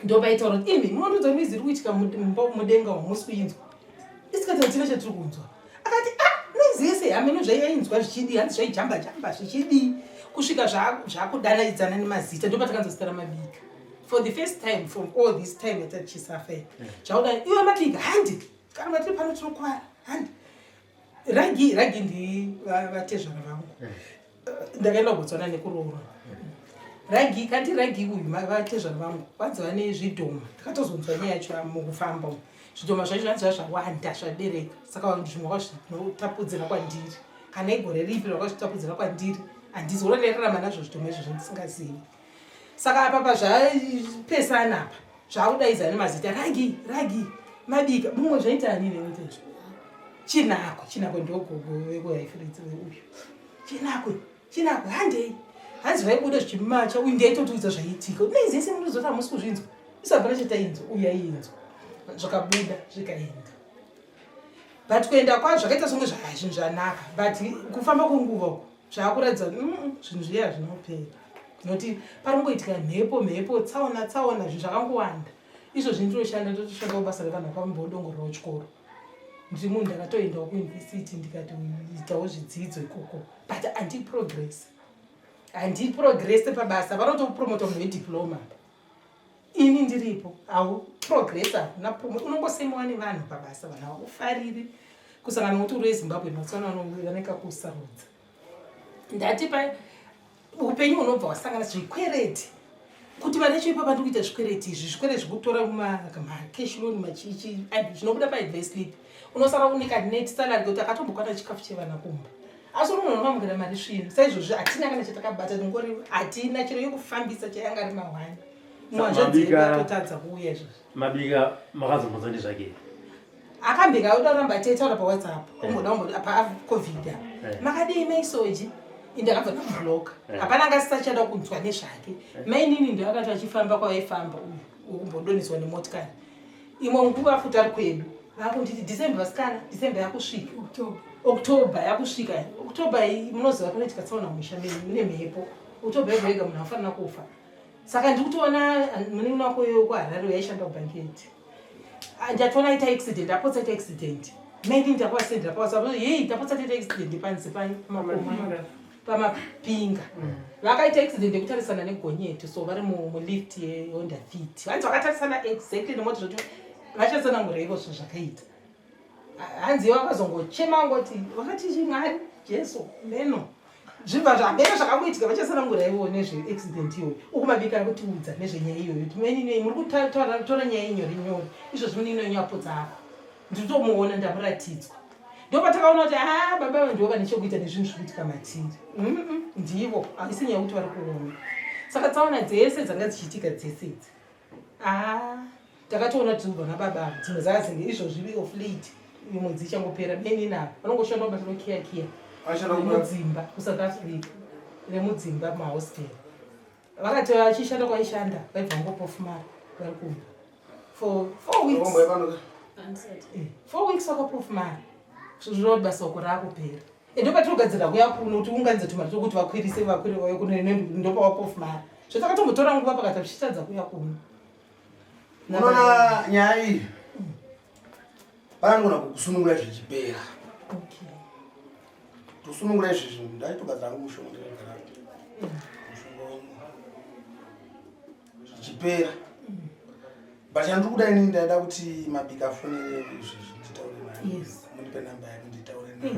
Ndopaitaura kuti imi munondiudza noise iri kuitika mudenga umu, musi kuinzwa, isikati hatina chatiri kunzwa. Akati ah, noise yese hameno zvaiyainzwa zvichidii. Hanzi zvaijamba jamba zvichidii kusvika zvakudanaidzana nemazita. Ndopatakanzwa zita raMabika for the first time from all this time yatatichisafa. Zvakuda iwe Mabika, handi kana matiri pano tinokwara, handi ragi ragi ndi vatezvara vangu. Ndakaenda kuBotswana nekuroorwa. Ragi kandi ragi uyu vatezvara vangu vanzi vane zvidhoma. Takatozonzwa nyaya yacho mukufamba umu. Zvidhoma zvacho zvanzi zvawanda, zvabereka, saka vanhu zvimwe vakazvinotapudzira kwandiri. Kana igore ripi rakazvitapudzira kwandiri handizi ura, ndairarama nazvo zvidhoma izvo zvandisingazivi. Saka apa pazvapesana apa, zvakudaidza nemazita, ragi ragi, Mabika, mumwe zvaita ani nekuti Chinako, Chinako ndogogo vekuHighfields uyu, Chinako, Chinako, handei. Hanzi vaibuda zvichimacha, uyu ndiaitotiudza zvaiitika. Noise yese munozoti hamusi kuzvinzwa, isu hapana chatainzwa, uyu aiinzwa. Zvakabuda zvikaenda, but kuenda kwazvo zvakaita songe zvinhu zvanaka, but kufamba kwenguva uku zvaakuratidza kuti zvinhu zviya zvinopera, nokuti paringoitika mhepo mhepo, tsaona tsaona, zvinhu zvakangowanda. Izvozvi ndinoshanda, ndotoshanda basa revanhu vakambodongorerawo chikoro. Ndiri munhu ndakatoendawo kuyunivhesiti, ndikatoitawo zvidzidzo ikoko, but handiprogress, handiprogress pabasa. Vanotopromota munhu wediploma, ini ndiripo hauprogress, hakuna unongosemiwa nevanhu pabasa, vanhu havakufariri. Kusangana nokuti uri weZimbabwe, Botswana vaneka kusarudza. Ndati pa upenyu hunobva wasangana zvikwereti, kuti vana cho ipapa ndikuita zvikwereti izvi, zvikwereti zvekutora macash loan, machichi zvinobuda paadvice slip. Unosara une kanet salary kuti akatombokwana chikafu chevana kumba, asi uri munhu unomamukira mari svinu saizvozvi. Hatina kana chatakabata, tingori hatina chero yekufambisa chayanga ri mahwani. Mwanzvadzi yedu atotadza kuuya izvozvi. Mabika makazombonzwa ndezvake? Akambenge auda kuramba achiitaura pawhatsapp, omboda omboda pacovid apa. Makadii maisoji? Indakabva ndamubloka. Hapana anga asisachada kunzwa nezvake. Mainini ndiyo akati achifamba kwavaifamba uyu wekumbodonheswa nemotikari. Imwe nguva futi ari kwedu vakunditi December vasikana, December yakusvika, October yakusvika. October iyi munoziva kunoitika tsaona musha mune mhepo. October yega yega munhu afanira kufa. Saka ndiri kutoona munin'ina wako uyo kuHarare yaishanda kubanketi, ndatoona aita accident, apotsa aita accident. Maini ndakavasendera pawhatsapp, hei, tapotsa taita accident panze pamakomo pamapinga. Vakaita accident yekutarisana negonyeti, so vari mulift yeHonda Fit, vanzi vakatarisana exactly nemota, zvoti vachatsanangura ivo zvinhu zvakaita. Hanzi vakazongochema ngoti vakati chi Mwari Jesu meno zvibva zvamene zvakangoitika. Vachatsanangura ivo nezveaccident iyoyo. Uku Mabika ari kutiudza nezvenyaya iyoyo kuti mainini muri kutaura nyaya inyore nyore izvozvi, munini wenyu apotsa apa, nditomuona, ndamuratidzwa. Ndopatakaona kuti a baba ava ndivo vane chekuita nezvinhu zviri kuitika matiri. Ndivo, haisi nyaya yekuti vari kuona. Saka tsaona dzese dzanga dzichiitika dzese idzi, a takatoona kuti dzirikubva nababa ava. Dzimwe dzakazenge izvozvi of late, uyu mwedzi ichangopera, mainini ava vanongoshanda basa rokiya kiya remudzimba kuSouth Africa, remudzimba mahostel. Vakati vachishanda kwaishanda vaibva vangopofumara vari kumba for 4 weeks. 4 weeks vakapofumara, zvinoti basa uko raakupera. Ndopatinogadzira kuya kuno kuti unganidze tumari tokuti vakwirise, vakwire vauye kuno. Ndopavapofumara zvatakatombotora nguva pakati tichitadza kuya kuno. Unoona nyaya iyi panogona kukusunungura zvichipera. Tosunungura izvezvi, ndaitogadzira hangu mushonga, ndakagara mushonga wangu zvichipera. But chandiri kuda inini, ndaida kuti Mabika afonere izvezvi, nditaure naye. Mundipe namba yake nditaure naye,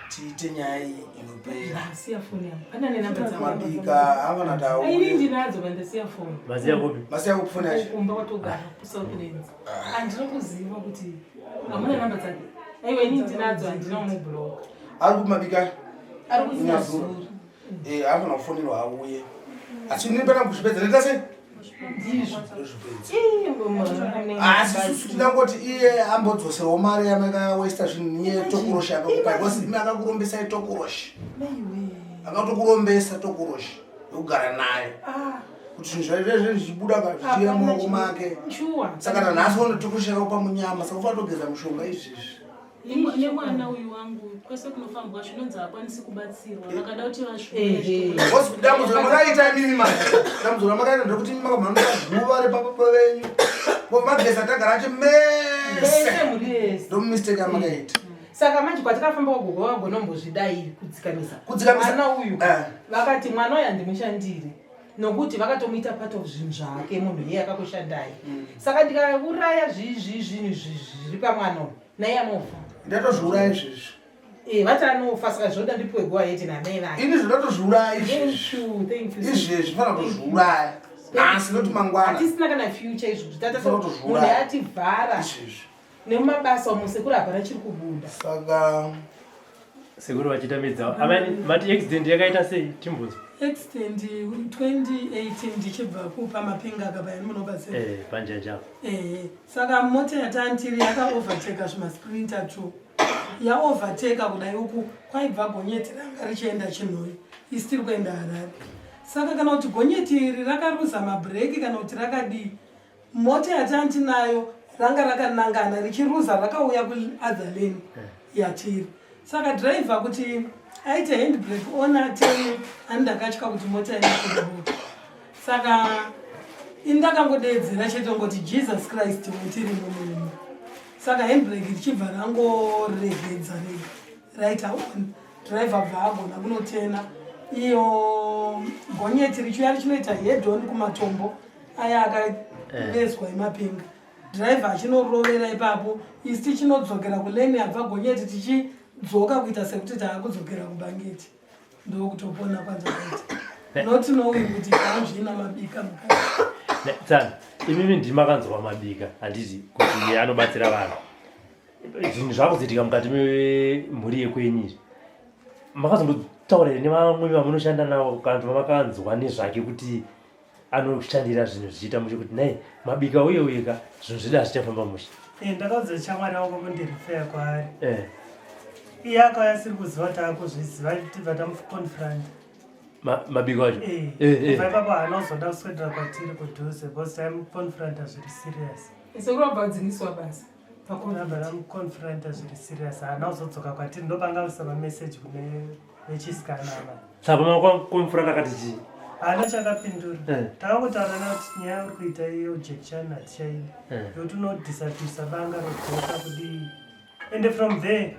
tiite nyaya iyi inopera. Ndasiya foni yangu, pana nenamba dzangu. Mabika havana Ini taure. ndinadzo, vandasiya foni. Maziya kupi? Masiya kupi foni yacho? Kumba kwatogara kuSouthlands. Handina kuziva kuti hamuna namba dzake. Aiwa, ini ndinadzo, handina umubloka. Ari kupi Mabika? Ari kunyazura. Eh, anofanira kufonerwa auye, asi inini pana kuzvipedza ndaita sei? Ndizvo. Ndozvipedza. Ii, Asi susu tinangoti iye ambodzoserwawo mari yamakawesta zvinhu iye tokuroshi akakupa, because imi akakurombesai tokuroshi, akatokurombesa tokuroshi yekugara naye kuti zvinhu zvaizvezvi zvichibuda ka zvichienda mumaoko make. Saka nanhasi ono tokuroshi akakupa munyama, saka ufanira togeza mushonga izvezvi. Nemwana uyu wangu, kwese kunofambwa zvinonzi haakwanisi kubatsirwa, vakada kuti Ehe. Because dambudziko ramakaita imimi manje, dambudziko ramakaita ndekuti imi makamhanura guva repababa venyu, mageza tagara acho mese. Mese, mhuri yese. Ndomistake yamakaita. Saka manje kwatakafamba kwagogo vagonombozvidai kudzikamisa. Kudzikamisa. Mwana uyu. Vakati mwana uyu handimushandiri nokuti vakatomuita part of zvinhu zvake, munhu iye akakushandai. Saka ndikauraya zvinhu zviri pamwana uyu, naye anofa. Ndatozviuraya izvezvi. Vati anofa, saka zvoda ndipiwe go ahead namai vake. Ini zvindatozviuraya izvezvi. Thank you, thank you. Izvezvi fana kutozviuraya nhasi, noti mangwana. Hatisina kana future izvozvi. Fana kutozviuraya. Munhu ativhara Izvezvi. Nemumabasa umu sekuru hapana chiri kubuda. Saka Sekuru vachiita midzawo. Amai, mati accident yakaita sei? Timbunzwa. Accident 2018, ndichibva kupa mapinga akabaya munobatsira. Panjanja apo. Ehe, saka mota yatantiri yakaoverteka zvimasprinter two. Yaoverteka kudai, uku kwaibva gonyeti ranga richienda Chinhoyi, isi tiri kuenda Harare. Saka kana kuti gonyeti iri rakaruza mabhureki kana kuti rakadii, mota yatantinayo ranga rakanangana richiruza, rakauya kuother lane yatiri. Saka dhiraivha kuti aite handbrake on atene, ani ndakatya kuti mota inokurubuka. Saka ini ndakangodeedzera chete ngoti, "Jesus Christ," wetiri mumunhu. Saka handbrake richibva rangoregedza rega raita on, dhiraivha bva agona kunotena. Iyo gonyeti richiuya richinoita head on kumatombo aya akavezwa emapinga, dhiraivha achinorovera ipapo, isi tichinodzokera kulane yabva gonyeti, tichidzoka kuita sekuti taakudzokera kubangeti. Ndokutopona kwandakaita, not knowing kuti zvazvina Mabika mukati. Tsana, imimi ndimakanzwa Mabika, handiti, kuti anobatsira vanhu? Zvinhu zvakuzoitika mukati memhuri yekwenyu izvi, makazombotaura here nevamwe vamunoshanda navo kana kuti vamakanzwa nezvake kuti anoshandira zvinhu zvichiita mushe kuti nai mabika uye uye ka zvinhu zvedu hazvichafamba mushe. Eh, ndakaudza shamwari yangu kundirifeya kwaari. Eh. Iye akauya asiri kuziva kuti akuzviziva tibva tamuconfront. Mabiko acho. Eh. Eh, eh. Kubva ipapo haana kuzoda kuswedera kwatiri kudhuze because taimuconfronta zviri serious. Sekuru vabva vadzingiswa basa. Vakabva vamuconfronta zviri serious haana kuzodzoka kwatiri ndopanga aisa mameseji kune vechisikana ava. Saka makonfronta akati chii? Haana chakapindura. Eh. Takangotaura naye kuti nyaya uri kuita iyo jection hatichaidi. Eh. Yokuti unodisapisa banga rodzoka kudii. Ende from there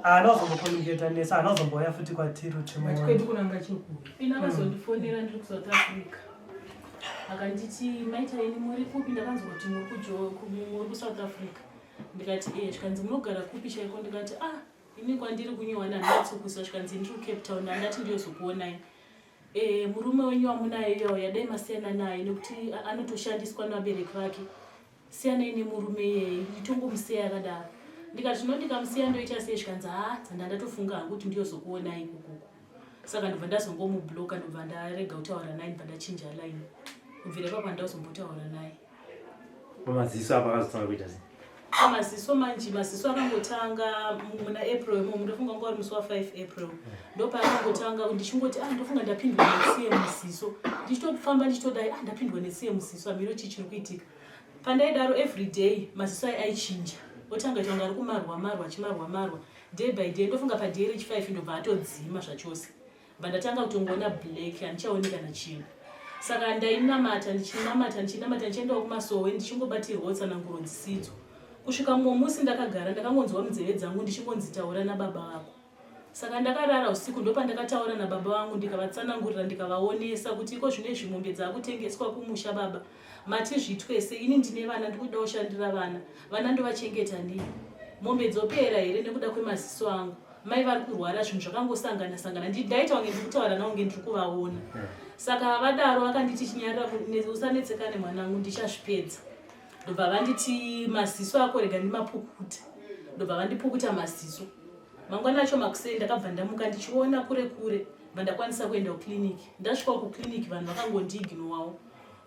haana kuzombokommunicata nesu haana kuzombouya futi kwatiri But kwedu kunanga chekuru. Ini akazondifonera ndiri kuSouth Africa akanditi maita ini muri kupi ndakanzwa kuti muri kujo- ku- muri kuSouth Africa ndikati e zvikanzi munogara kupi chaiko ndikati ah ini kwandiri kunyewana handinatsokuziva zvikanzi ndiri kuCape Town andati ndiyozokuonai e, murume wenyu wamunaye uyauya dai masiyana naye nekuti a- anotoshandiswa nevabereki vake Siyanai nemurume iyeye nditongomusiya akadaro. Ndikati zvino ndikamusiya ndoita sei zvikanzi haa dzanda ndatofunga hangu kuti ndiyozokuonai ikokuko. Saka ndobva ndazongomubloka ndobva ndarega kutaura naye ndobva ndachinja line. Kubvira ipapo handazombotaura naye. Pamaziso apa akazotanga kuita sei? Pamaziso manje maziso akangotanga muna April imomo ndofunga wanga uri musi wa 5 April. Ndopaakangotanga ndichingoti ah ndofunga ndapindwa netsiye muziso. Ndichitofamba ndichitodai ah ndapindwa netsiye muziso hamiro chii chiri kuitika. Pandaidaro everyday maziso aye aichinja otanga kuita kunge ari kumarwa marwa achimarwa marwa day by day ndofunga paday rechi 5 ndobva atodzima zvachose bva ndatanga kutongoona black handichaoni kana chinhu saka ndainamata ndichinamata ndichinamata ndichiendawo kumasowe ndichingobatirwawo tsananguro dzisidzo kusvika mumwe musi ndakagara ndakangonzwa munzeve dzangu ndichingonzi taura nababa vako Saka ndakarara usiku ndopandakataura nababa vangu ndikavatsanangurira ndikavaonesa kuti iko zvino izvi mombe dzakutengeswa kumusha baba mati zviitwe sei ini ndine vana ndikuda kushandira vana vana ndovachengeta nei mombe dzopera here nekuda kwemaziso angu mai vari kurwara zvinhu zvakangosangana sangana ndaita kunge ndiri kutaura navo kunge ndiri kuvaona saka vadaro vakanditi chinyarira usanetsekane mwanangu ndichazvipedza ndobva vanditi maziso ako rega ndimapukute ndobva vandipukuta maziso Mangwana acho makuseni ndakabva ndamuka ndichiona kure kure bva ndakwanisa kuenda kuclinic. Ndasvikawo kuclinic vanhu vakangondiignowawo.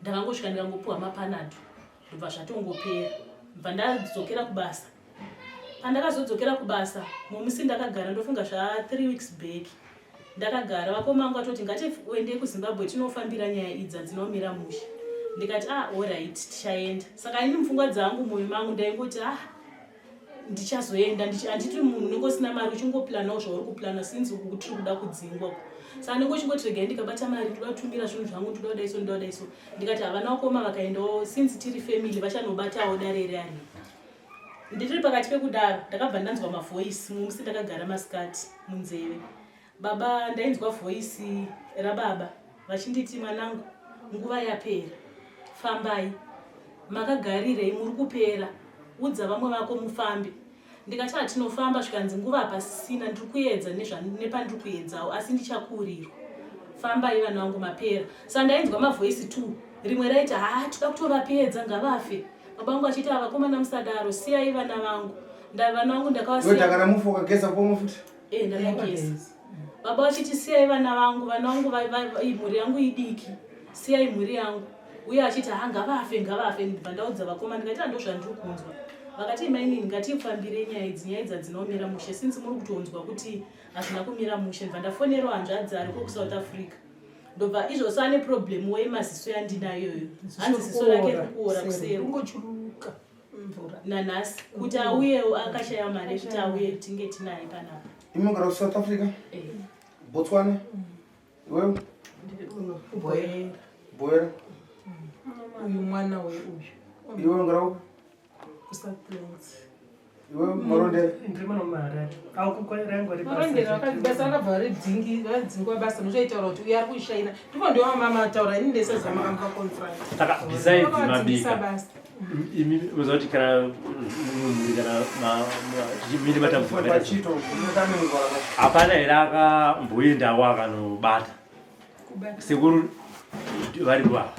Ndakangosvika ndikangopuwa mapanado ndobva zvatongopera. Bva ndadzokera kubasa. Pandakazodzokera kubasa mumusi ndakagara ndofunga zva 3 weeks back ndakagara vakoma vangu vatoti ngatiendei kuzimbabwe tinofambira nyaya idzi hadzina mushe ndikati ah alright tichaenda saka ini mupfungwa dzangu mwoyo mangu ndaingoti ah ndichazoenda handiti munhu unenge usina mari uchingoplanawo zvauri kuplana since uku tiri kuda kudzingwa saka ndinge uchingoti regai ndikabata mari ndoda kutumira zvinhu zvangu ndoda kudai so ndoda kudai so ndikati havana vakoma vakaendawo since tiri family vachanobatawo dare reari nditiri pakati pekudaro ndakabva ndanzwa mavoice mumusi ndakagara masikati munzeve Baba ndainzwa voice rababa vachinditi mwanangu nguva yapera fambai makagarirei muri kupera udza vamwe vako mufambe ndikati hatinofamba zvikanzi nguva hapasisina ndiri kuedza nepandiri kuedzawo asi ndichakuurirwa fambai vana vangu mapera sa ndainzwa mavoice t rimwe raiti haa toda kutovapedza ngavafe baba vangu achiti avakomana musadaro siyai vana vangu ndavana vangu ndakavasiya Eh, ndakageza. Baba vachiti siyai vana vangu, vana vangu mhuri yangu idiki. Siyai mhuri yangu. Uye achiti ha ngavafe ngavafe ndibva ndaudza vakoma ndikati ndo zvandiri kunzwa. Vakati mainini ngatifambire nyaya idzi nyaya idzi hadzina kumira mushe since muri kutonzwa kuti hazvina kumira mushe ndibva ndafonerwa hanzvadzi ariko kuSouth Africa. Ndobva izvozvo ane problem wemaziso yandinayo iyoyo. Hanzi ziso rake riri kuora kuseri. Kungochuruka. mvura nanhasi kuti auyewo akashaya mari yekuti auye tinge tinaye panapa imi mugara kusouth africa eh. botswana iwewe boera uyu mwana weuyu iwewe unogara kupi kusouth iwe marondera ndiri muno muharare marondera basa rakabva radzingwa basa nochoitaura kuti uyo ari kushaina ndipo ndiwo mama ataura ini ndesazama kamuka confront saka besides mabika imi muziva kuti kana mumhuri kana mine matambudziko hapana here akamboendawo akanobata sekuru varipo ava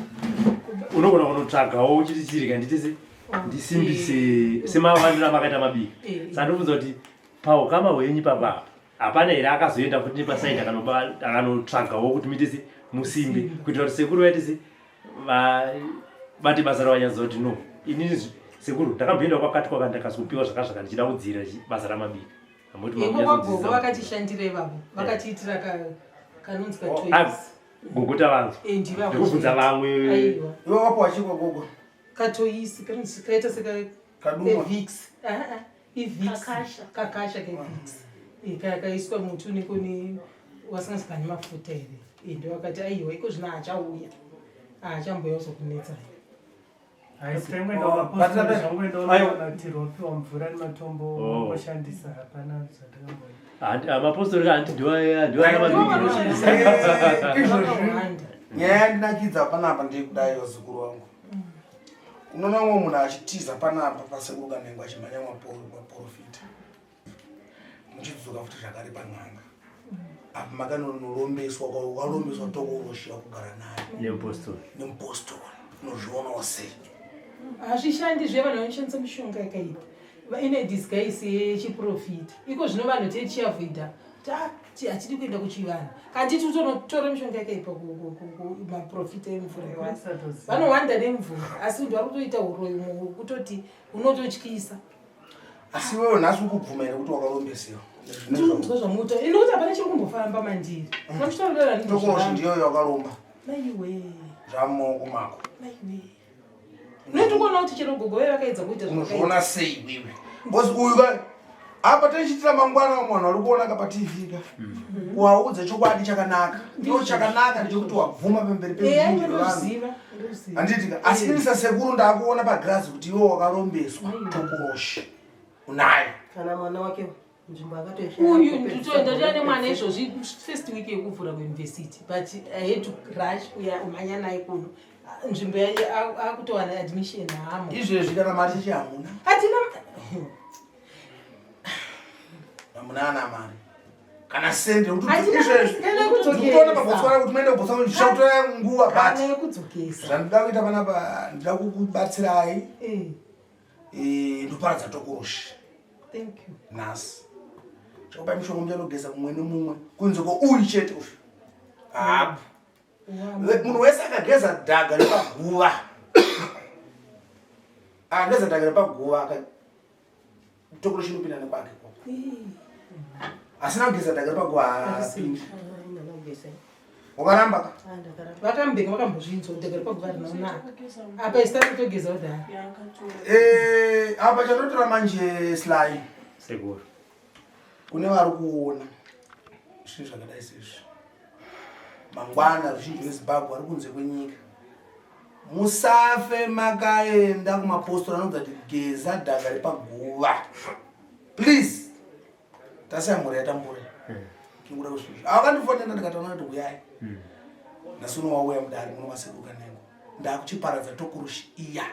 unogona kunotsvagawo uchiti chirega nditese ndisimbise semawandiro amakaita mabika eh. saka ndobvunza kuti paukama hwenyu papa apa hapana here akazoenda futi nepasaidi akanotsvagawo kuti muite se musimbe kuitira kuti sekuru vaite se vabate basa ravanyatsoziva kuti no inini sekuru ndakamboenda kwakati kwakati ndakazopiwa zvakazvaka ndichida kudzira basa ramabika. Iko kwagogo vakatishandira ivavo vakatiitira kanonzi katois. Ah, gogo tavanzwa. Eh, ndivavo. Ndikubvunza vamwe. Aiwa. Iwe wapiwa chii kwagogo? Katoisi kanonzi kaita seka Kadumwa. Vicks. Ah ah. Ivicks. Kakasha. Kakasha kevicks. Eh, kaya kaiswa muti unenge une wasanganiswa nemafuta here. Eh, ndovakati aiwa iko zvino haachauya. Haachambouya kuzokunetsai. Haisi taingoenda kumapostori zvangoenda unonatirwa upiwa mvura nematombo Oh. ungoshandisa hapana zvandakamboita. Handi- ah, mapostori ka handiti ndiwo ndiwo ana mabiki. Eh, izvozvi nyaya yandinakidza panapa ndeyekudai vazukuru vangu unoona umwe munhu achitiza panapa pasekuru kanengo achimhanya maporofita muchidzoka futi zvakare pan'anga apa makanonorombeswa ukarombeswa tokoroshiwa kugara naye Nemupostori. nemupostori unozvionawo sei Hazvishandi zve vanhu vanoshandisa mishonga yakaipa. Ine disguise yechiprofita. Iko zvino vanhu tichiavoida kuti ah, hatidi kuenda kuchivanhu. Kanti titonotora mishonga yakaipa kumaprofita emvura iwayo. Vanowanda nemvura asi vanhu vari kutoita uroyi kutoti unototyisa. Asi iwewe nhasi ukubvuma here kuti wakarombesewa? Ndinonzwa zvamuta. Inokuti hapana chiri kumbofamba mandiri. Mamuchitaurira Tokoroshi ndiyo yakaromba. Maiwe. Zvamumaoko mako. Maiwe. Unotokuona kuti chero gogo vaye vakaedza kuita zvakaita. Unozviona sei iwewe? Because uyu ka apa tichitira mangwana vamwe vanhu vari kuona ka paTV ka. Waudza chokwadi chakanaka. Ndiyo chakanaka ndechekuti wabvuma pamberi Eya, peruzhinji rwevanhu. ndinoziva, ndinoziva. Handiti ka asi ini sasekuru ndakuona pagirazi kuti iwe wakarombeswa tokoroshi. Unayo. Kana mwana wake nzvimbo akatoishaya. Uyu ndotouya nemwana izvozvi first week yekuvhura kuuniversity but I had to rush kuya kumhanya naye kuno. Nzvimbo akutowana admission hamo. Izvezvi kana mari cheche hamuna. Hatina. Hamuna ana mari. Kana sende kuti Hatina izvezvi. kana yekudzokesa. Ndikutoona paBotswana kuti muende kuBotswana zvichakutora nguva but Kana yekudzokesa. Zvandinoda kuita panapa ndinoda kukubatsirai. Eh. Eh, ndoparadza tokoroshi. Thank you. Nhasi. Chakupai mishonga muchanogeza mumwe nemumwe kunze kwouyu chete uyu. Hapo. Munhu wese akageza dhaga repaguva. Akageza dhaga repaguva aka tokoroshi inopinda nekwake ikoko. Asina kugeza dhaga repaguva haapindi. Wakaramba ka? Vakambeka vakambozvinzwa dhaga repaguva rinonaka. Apa isu takutogeza kudhara. Eh, apa chatotora manje Sly. Sekuru. Kune vari kuona zvinhu zvakadai seizvi. Mangwana ruzhinji rweZimbabwe vari kunze kwenyika. Musafe makaenda kumapostori anonzi ati geza dhaga repaguva. Please. Tasiya mhuri yatambura. Tingoda kuzvizvi. Akandifonera ndikataura kuti huyai. Nhasi uno wauya mudare muno masekuru Kanengo. Ndakuchiparadza tokurushi iya.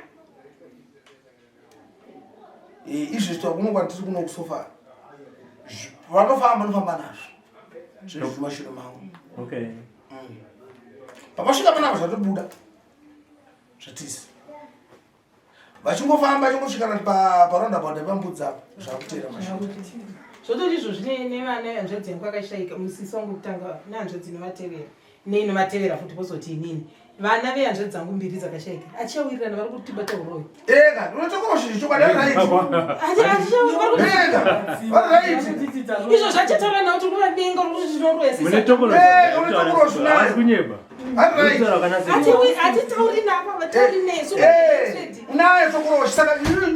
Eh, izvezvi takuno kwatiri kuno kusofa. Vanofamba vanofamba nazvo. Zviri mumashure mangu. Okay. Pamasvika panapa zvatobuda. Zvatisi. Vachingofamba vachingosvika nati paroundabout nepambudzi apa zvakutera mashure. Zvototi izvozvi nevana hanzvadzi yangu akashaika musisi wangu kutanga nehanzvadzi inovatevera neinovatevera futi vozoti inini vana vehanzvadzi dzangu mbiri dzakashaika achichawirirana vari kutibata uroyi. Ega, unotokorosha chokwadi ari right. Ega, vari right. Izvo zvachataura nawo tiri kuvavenga uri kuti tinoroya sisi. Mune tokoroshi. Eh, une tokoroshi nayo. Haasi kunyeba. Ari right. Kutaura kana sekuru. Hatitauri navo vatauri nesu. Eh, unayo tokoroshi saka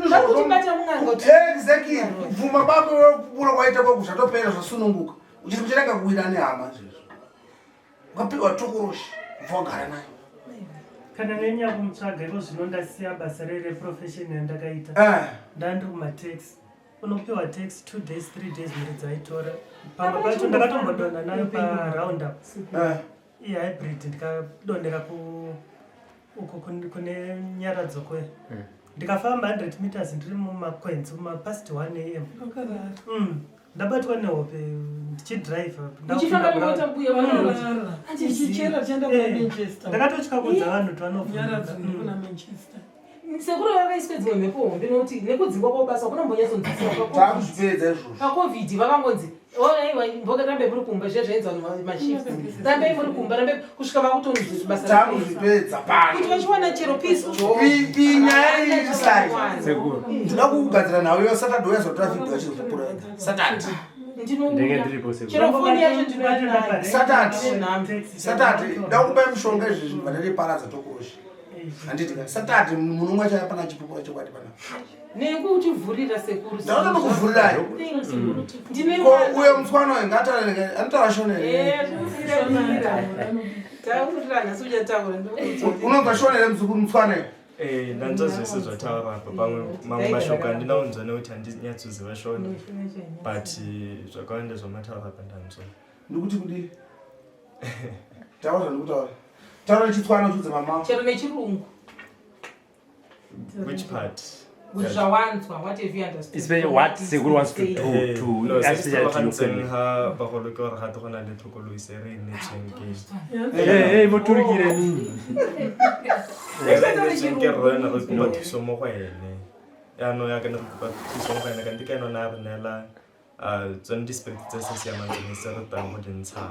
Vari kutibata mun'anga kuti Exactly. Kubvuma kwako kubura kwaita kwako zvatopera zvasununguka. Uchiri kuchirega kuwira nehama izvezvo. Ukapiwa tokoroshi ubva wagara nayo. Kana nenyaya kumutsvaga iko zvino ndasiya basa reprofession yandakaita. Eh. Ndandiri kumataxi. Unopiwa taxi 2 days 3 days muridzi aitora. Pamwe pacho ndakatombodonha nayo paroundup. Eh. Ihybrid ndikadonhera ku uko kune nyaradzo kwe. Ndikafamba 100 meters ndiri mumakwenzi mumapast 1 am. Ndabatwa nehope ndichidriver. Uchifamba nemota mbuya vanorara. Uchichera uchienda kuna Manchester. Ndakatotya kuudza vanhu kuti vanovhunduka. Nyaradzo iri kuna Manchester. Sekuru vakaiswa dzimwe mhepo hombe nokuti nekudzingwa kwabasa kunombonyatsonzwisisa Takuzvipedza izvozvo. pacovid vakangonzi Aiwa, mboka rambe muri kumba zviya zvainzi vanhu mashift rambei muri kumba rambei kusvika vakutonzi basa Takuzvipedza pano. Kuti vachiwana chero peace. Inyaya iri sai. Sekuru. Ndinoda kugadzira nhau iyo Saturday uya zotora video achizopura ega. Saturday. Ndenge ndiripo sekuru. Chero foni yacho ndinoinayo. Saturday. Saturday ndakupai mushonga izvi zvinhu vanenge tokoroshi. Handiti ka Saturday munomwa chaya pana chipupura chokwadi pana. Nekutivhurira sekuru. Ndaona ndokuvhurirai. Ndine Ko uyo mutswana uyu ngaataure anotaura shona here? Eh, tinotaurira. Taurira nhasi uchataura. Unonzwa shona here muzukuru mutswana uyu? Eh, ndanzwa zvese zvataura apa pamwe mamwe mashoko handina kunzwa nekuti handinyatsoziva shona but zvakawanda zvamataura apa ndanzwa. Ndikuti kudii? Taura zvandikutaura. Taura chitswana uchudze mama. Chero nechirungu. Which part? Zvawanzwa, what have you understood? Especially what Sekuru wants to do Eh, to no, se se actually to your tlhalogantseng family. ga bagolo ke gore gate go na le thokolosi e re e neetsweng ke Eh, eh, moturikire nini? E re e neetsweng ke rre ne re kopa thuso mo go ene yaanong yaka ne re kopa thuso mo go ene kante ke ene o ne a re neela ah, tsone di-spirit tse sa siamang tsone se re tang go di ntsha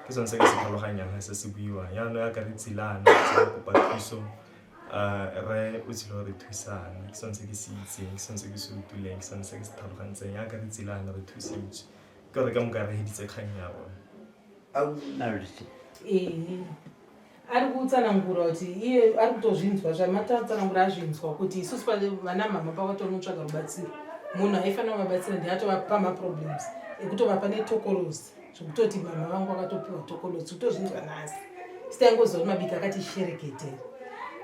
ke sone se ke se tlhaloganyang ga se se buiwang yaanong yaka re tsilana re kopa thuso ah, re o tsile go re thusana ke sone se ke se itseng ke sone se ke se utlwileng ke sone se ke se tlhalogantseng yaka re tsilana re thusitswe ke gore ka moka re heditse kgang ya rona. Ehe. Ari kutsanangura kuti iye ari kutozvinzwa zvamatatsanangura azvinzwa kuti isusu vana mama pakatonotsvaga rubatsiro munhu aifanira kuvabatsira ndiye atovapa maproblems ekutovapa netokorosi zvekutoti mama vangu vakatopiwa tokorosi kutozvinzwa nhasi sitaingoziva kuti mabika akati shereketere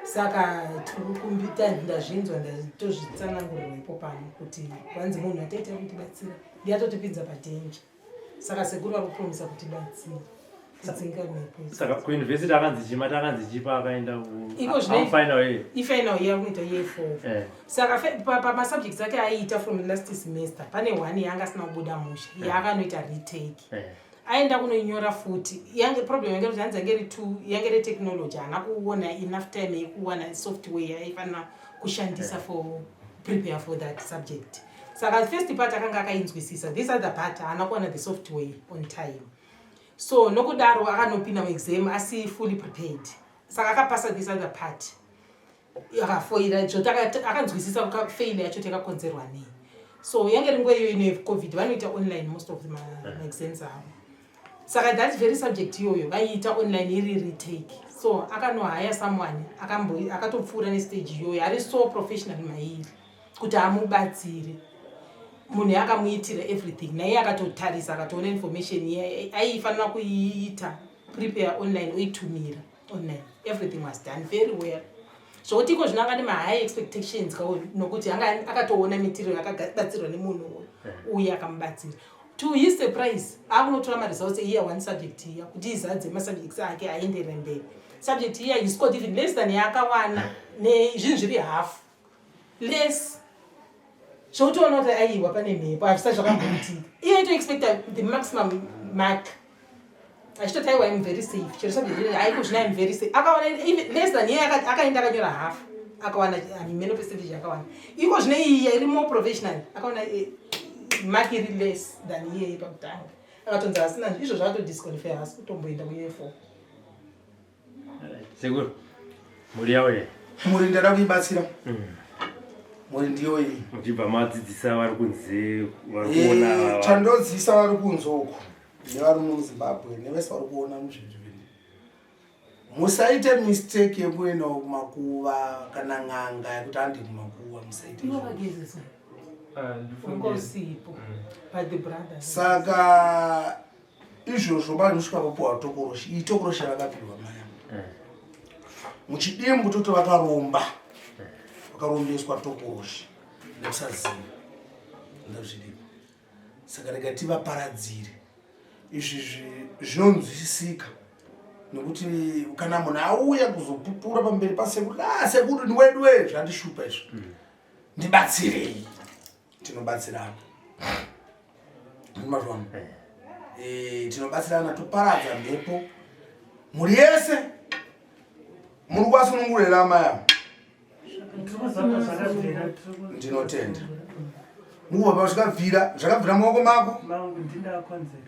saka tiri ndazvinzwa ndatozvitsanangurirwa ipo pano kuti vanzi munhu ataita kutibatsira ndiye atotipinza padhenja saka sekuru vari kupromisa kutibatsira kudzinga mhepo. Saka kuuniversity akanzi chima akanzi chipa akaenda ku Iko zvino final year. Ifinal year kunoita year 4. Saka pamasubjects ake aiita from last semester pane one yaanga asina kubuda mushe yaakanoita retake. Aenda kunoinyora futi yange problem yange kuti hanzi yange iri two yange iri technology haana kuona enough time yekuwana software yaaifanira kushandisa for prepare for that subject. Saka first part akanga akainzwisisa, this other part haana kuwana the software on time. So nokudaro akanopinda muexam asi fully prepared. Saka akapasa this other part. Akafoira zvoti akanzwisisa fail yacho yakakonzerwa nei. So yange iri nguva iyoyo ino yeCovid vanoita online most of the maexams avo. Saka that very subject iyoyo vaiita online iri retake. So akanohaya someone akatopfuura nestage iyoyo ari so professional mairi kuti amubatsire. Munhu akamuitira everything naiye akatotarisa akatoona information iye aifanira kuiita prepare online oitumira online. Everything was done very well. Zvokuti iko zvino anga nemahigh expectations nokuti anga akatoona material akabatsirwa nemunhu uye akamubatsira. To his surprise akunotora maresults eiya one subject iya kuti izadze masubjects ake aenderere mberi. Subject iya he scored even less than yaakawana nezvinhu zviri half less. Zvokutoona kuti aiwa pane mhepo hazvisati zvakamboitika. Iye aitoexpecta the maximum mark. Achitoti aiwa I'm very safe. Chero subject iyoyo aiko zvino I'm very safe. Akawana even less than iye akaenda akanyora half. Akawana meno percentage akawana. Iko zvino iyi iri more professional. Akawana mark iri less than iye pakutanga. Akatonzi asina izvo zvakatodisqualify haasi kutomboenda kuyear 4. Sekuru, mhuri yavo ye? Mhuri ndada kuibatsira. Mhuri ndiyo iyi. Muchibva madzidzisa vari kunze vari kuona Chandodzidzisa vari kunze uku nevari muZimbabwe nevese vari kuona muzvivhivhiti. Musaite mistake yekuendawo kumakuva kana n'anga yekuti handi kumakuva musaite Ivo izvozvo. vagezeswa. Ah, ndifunge- Ungosipo. But the brother. Saka izvozvo vanosvika vopiwa tokoroshi. Iyi tokoroshi yavakapiwa mai ava. Muchidimbu toti vakaromba. Vakarombeswa tokoroshi nekusaziva. Ndozviripo. Saka rega tivaparadzire. Izvi zvinonzwisisika nekuti kana munhu auya kuzopupura pamberi pasekuru, sekuru ni wedu we zvandishupa izvi. Ndibatsirei. Tinobatsirana. Mazvona. Tinobatsirana toparadza mhepo. Mhuri yese muri kuvasunungurira amai ava. Ndinotenda. Mukubva zvakabvira, zvakabvira maoko mako. Mangu ndindakonzera.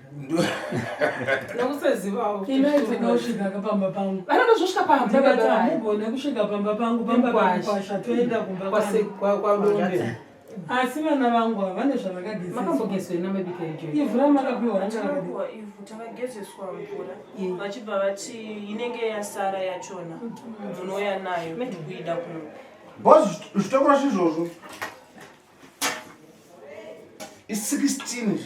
Nokusazivawo. Ina dzinoda kusvika pamba pangu. Vanoda zosvika pamba Ndikati hamugone kusvika pamba pangu pamba pamukwasha toenda kumba kwangu. Asi vana vangu ava vane zvavakagezeswa. Makambogezwa ina mabika ijo. Ivhu ramakapiwa ranga rakadii? Takapiwa ivhu takagezeswa mvura vachibva vati inenge yasara yachona munouya nayo kuida kuno. Boss zvitokora zvizvozvo. I16 zviri.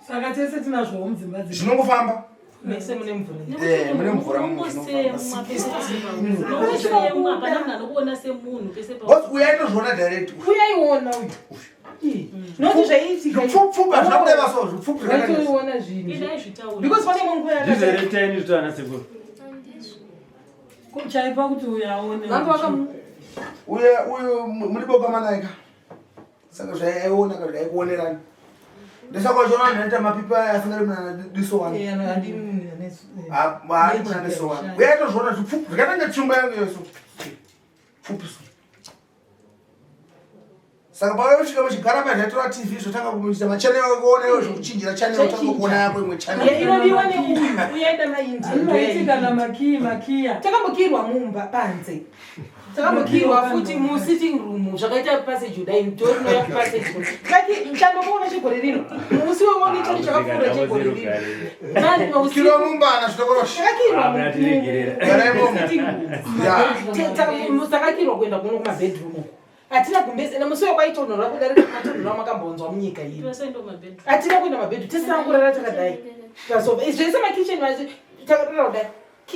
Saka tese tinazvowo mudzimba dzedu. Zvinongofamba. Mese mune mvura. Eh, mune mvura Unongosemwa pese Unongosemwa, hapana munhu anokuona semunhu pese pa Boss uya aitozviona direct. Uyaiona uyu. Noti zvaiitika. Zvipfupfu hazvina kureva so zvipfupfu zvakanyanya. Vaitoiona zvinhu. Idaizvitaura. Because pane imwe nguva Ndizvo here taini zvito ana sekuru? Chaipa kuti uyu aone. Vanga vakamu Uye uyu muri boka manaika. Saka zvaiona ka zvaikuonerani. Ndosaka uchiona vanhu vanoita mapipa aya asingadi munhu ane diso wani. Eh, handi munhu ane Ah, haadi munhu ane diso wani. Uye aitozviona zvipfupi zvakatanga tsvimbo yangu iyo so. Pfupi so. Saka paunosvika muchigara pa zvaitora TV zvotanga kumuita machannel kuona iwe zvekuchinjira channel otanga kuona yako imwe channel. Inodiwa neuyu uyaenda naIndia. Anoiti kana makiyi makiya. Takambokirwa mumba panze. Takambokirwa futi mu sitting room zvakaita passage kudai door inoya ku passage. Kati chandomuona chegore rino. Musi weone chari chakapfuura chegore rino. Nani mausiku. Kirwa mumba ana zvitokoroshi. Takakirwa Ah, muratiregerera. Garai imomo. sitting room. Yeah. Takakirwa kuenda kuno kuma bedroom uko. Hatina gumbezi ende musi wekwayitonhora kudarika matonhora makambonzwa munyika iyi. Tivasaenda kumabedroom. Hatina kuenda mabedroom tisina kurara takadai. Pasofa zvese makitchen vachi takarara kudai.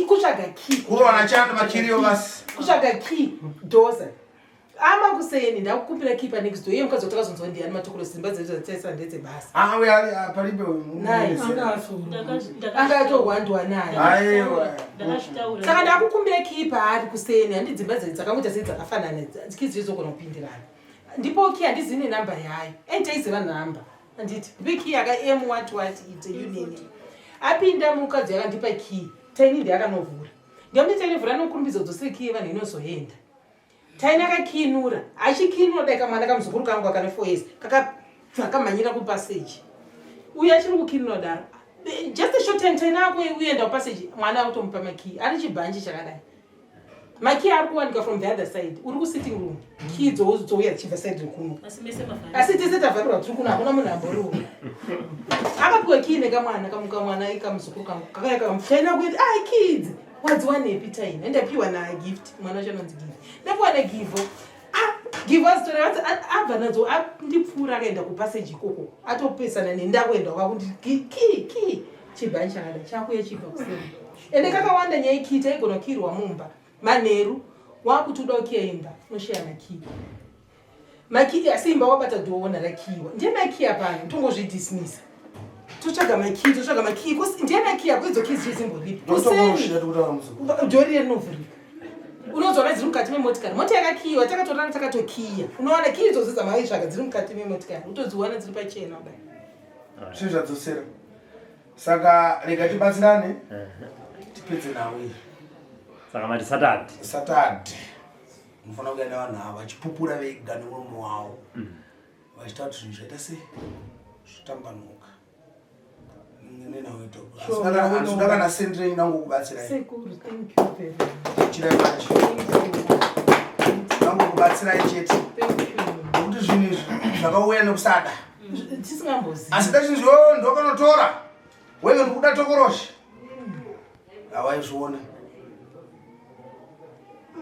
Kutsvaga key. Kurowana chando makiriyo basi. Kutsvaga key doza. Ama kuseni ndakukumbira key pa next door. Iye mukadzi watakazonzwa ndiyani matokoro simba dzedu dzataisa ndedzebasa. Ah, uya paribe uyu. Naye. Anga atohwandwa naye. Aiwa. Ndakazvitaura. Saka ndakukumbira key paari kuseni handi dzimba dzedu dzakangoita sei dzakafanana key dzizogona kupindirana. Ndipo key handizivi nenhamba yayo. And taiziva nhamba. Handiti ndipe key yaka M what what it's a union. Apinda mukadzi akandipa key. Taini ndiye akanovhura. Ndiyamuti Taini vhura nokurumbidza udzosere key yevanhu inozoenda. Taini akakinura. Achikinura dai kamwana kamuzukuru kangu akane 4 years kakamhanyira kupassage. Uyu achiri kukinura daro. Just a short time Taini akuenda kupassage mwana akutomupa makey. Ari chibhanji chakadai. Makey ari kuwanika from the other side. Uri kusitting room. Key dzouya dzichibva side rekuno. Asi mese mavhara. Asi tese tavharirwa tiri kuno hakuna munhu amboriwo. Akapiwa key nekamwana kamukamwana kamuzukuru kangu kakauya kamuchaina kuiti ah kids wadziwanepi Taini ndapiwa na gift mwana wacho anonzi gift ndapiwa na givo ah givo azitora vanzi abva nadzo andipfuura akaenda kupassage ikoko atopesana neni ndakuenda kwakuti key key chibhani chakada chakuya chibva kuseri ende kakawanda nyaya yekey taigona kukiyirwa mumba manheru wakuti uda kukiya imba unosheya makey makey asi imba wabata dhoona rakiyiwa ndiye makey apano tongozvidismisa totsvaga makey totsvaga makey ndiye makey ako idzo key dzichizimboripo Ndotokoroshi yatikutaura muzukuru. dhori rinovhurika unozoona dziri mukati memotikari mota yakakiyiwa takatorana takatokiya unowana key idzodzo dzamaitsvaga dziri mukati memotikari utodziwana dziri pachena kudai Zvinhu zvadzosera. Saka rega tibatsirane tipedze nhau iyi. Saka mati Saturday. Saturday. Munofanira kuenda vanhu ava vachipupura vega nemuromo wavo. Vachitaura kuti zvinhu zvaita sei? Zvotambanuka. Nenhau itoko. Handinoda kana sendi renyu nangokubatsirai. Sekuru, thank you very much. Chirai manje. Nangokubatsirai chete. Thank you. Nekuti zvinhu izvi zvakauya nekusada. Tisingambozivi. Asi dachinzi yo ndokanotora. Wega ndikuda tokoroshi. Hawaizviona.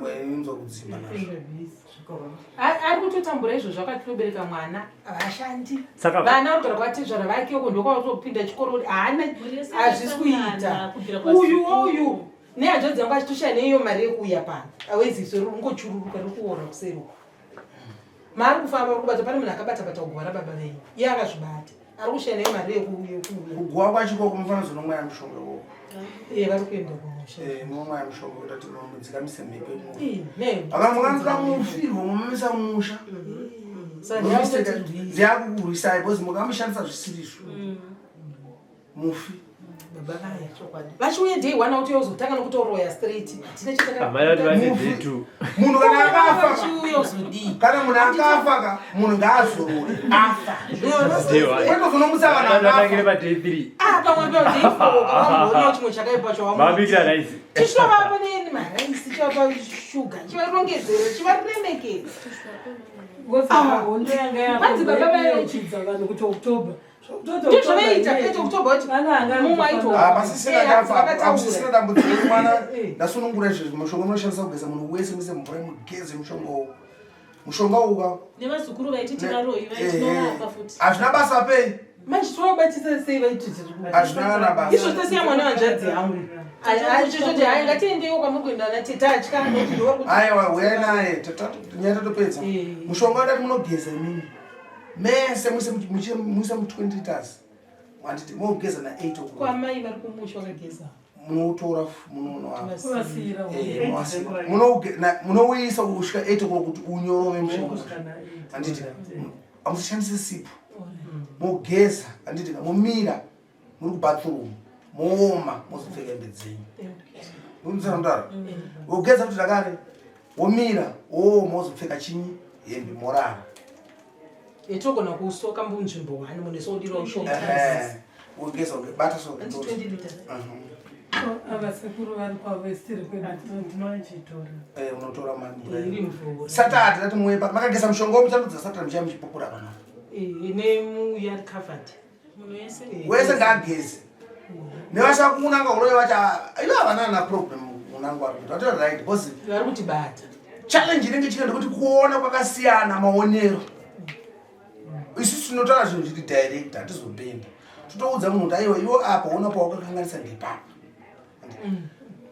Wainzwa kudzimba nazvo. Ari kutotambura izvozvo akatobereka mwana havashandi Saka vana vari kugara kwatezvara vake uko ndokwatopinda chikoro haana hazvisi kuita Kubvira uyu uyu nehanzvadzi yangu achitoshaya neiyo mari yekuuya pano aweziso riri kungochururuka riri kuora kuseri uko maari kufamba uri kubata pane munhu akabata bata kuguva rababa venyu iye akazvibata ari kushaya neiyo mari yekuuya Kuguwa kwacho ikoko munofanira kuzonomwaya mushonga ikoko. iye vari kuenda kumusha Munomwaya mushonga kuita kuti mudzikamise mhepo imomo. Ii, ne Aka mukanzwa mufirwa mumamisa musha. Saka ndiyakutotirwisa. Ndiyakukurwisai because mukamushandisa zvisirizvo. Mufi. Baba vaya chokwadi. Vachiuya day one auti uzotanga nokutoroya straight. Hatina chataka. Amai vati vane day two. Munhu kana akafa Vachiuya uzodii? Kana munhu akafa ka munhu ngaazorore afa. Day one. Kwete kuzonomutsa vanhu Vatangire vakafa. pa day three. Ah, pamwe pa day four kawamboona chimwe chakaipa chawamu. Mabikira rice. Tichitovapa neni maraisi, chivapa shuga, chivarongedzera, chivaremekedza. Hondo yanga Kwanzi baba vaya- yakuchidza vanhu kuti October. Ndizvo vaiita kwete October wacho. Mumwe aito. Ah, pasisina Eh, kafa, vakataura. hakusisina dambudziko mwana ndasunungura izvezvi mushonga unoshandisa kugeza munhu wese muise mvura mugeze mushonga uwu. Mushonga uwu ka. Nevazukuru vaiti tivaroyi vaitinovapa futi. Hazvina basa pei. Manje tovabatisa sei vaiti Hazvina kana basa. Izvo tasiya mwana wanzvadzi yangu. Achitoti hai ngatiendewo kwamuri kuenda natete atya nekuti ndiwe kuti Aiwa, uyai naye. Nyaya tatopedza. Mushonga wadati munogeza imimi. Mese muise muise mu 20 liters. Handiti mogeza na 8 o'clock. kwamai vari kumusha vakageza. Munoutora Kuvasiira. munouisa kusvika 8 o'clock kuti unyorove mushonga. Handiti hamushandise sipo. Mogeza, handiti momira muri kubathroom mooma mozopfeka hembe dzenyu. Unotsana wogeza kuti zvakare womira wooma wozopfeka chinyi hembe morara. Togona kusoka munzvimbo one munhu esodira ushonga. Ehe. Wogeza bata so. Anti 20 liters. Ava sekuru vari kwavo isitiri kwedu. Ndinochitora. Eh, unotora mari. Iri mvura. Saturday tati muwe makageza mushonga womuchandudza Saturday muchaya muchipupura pana. Nemuya covered. Munhu wese. Wese ngaageze. Nevashakunanga uroye vacha ivo havana na problem unanga vari kuti vatori right because Vari kutibata. Challenge inenge chine ndekuti kuona kwakasiyana maonero. Isusu tinotaura zvinhu zviri direct hatizopenda. Totoudza munhu kuti aiwa iwe apa una pawakakanganisa ndepapa.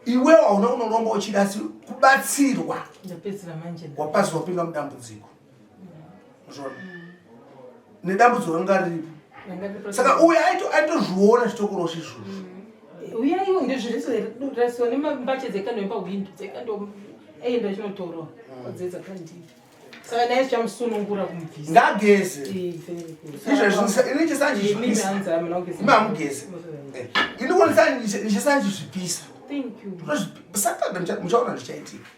Iwewo hauna unoromba uchida asi kubatsirwa Ndapedzera manje. wapazi wapinda mudambudziko. Zvona. Nedambudziko ranga riripo. Saka uyu aitozviona zvitokoroshi izvozvo. Uyaiwo ndezvirasiwa nembache dzekando pahwindo dzekando aienda chinotorwa wadzedza kandii. Saka naye zvichamusunungura kumubvisa. Ngageze. Eh, very good. Izvezvi ini chisanjizvipisa. Imi hanzi hamuna kugeza. Imi hamugeze. Ini kuona ndichisanjizvipisa. Thank you. Saturday muchaona zvichaitika.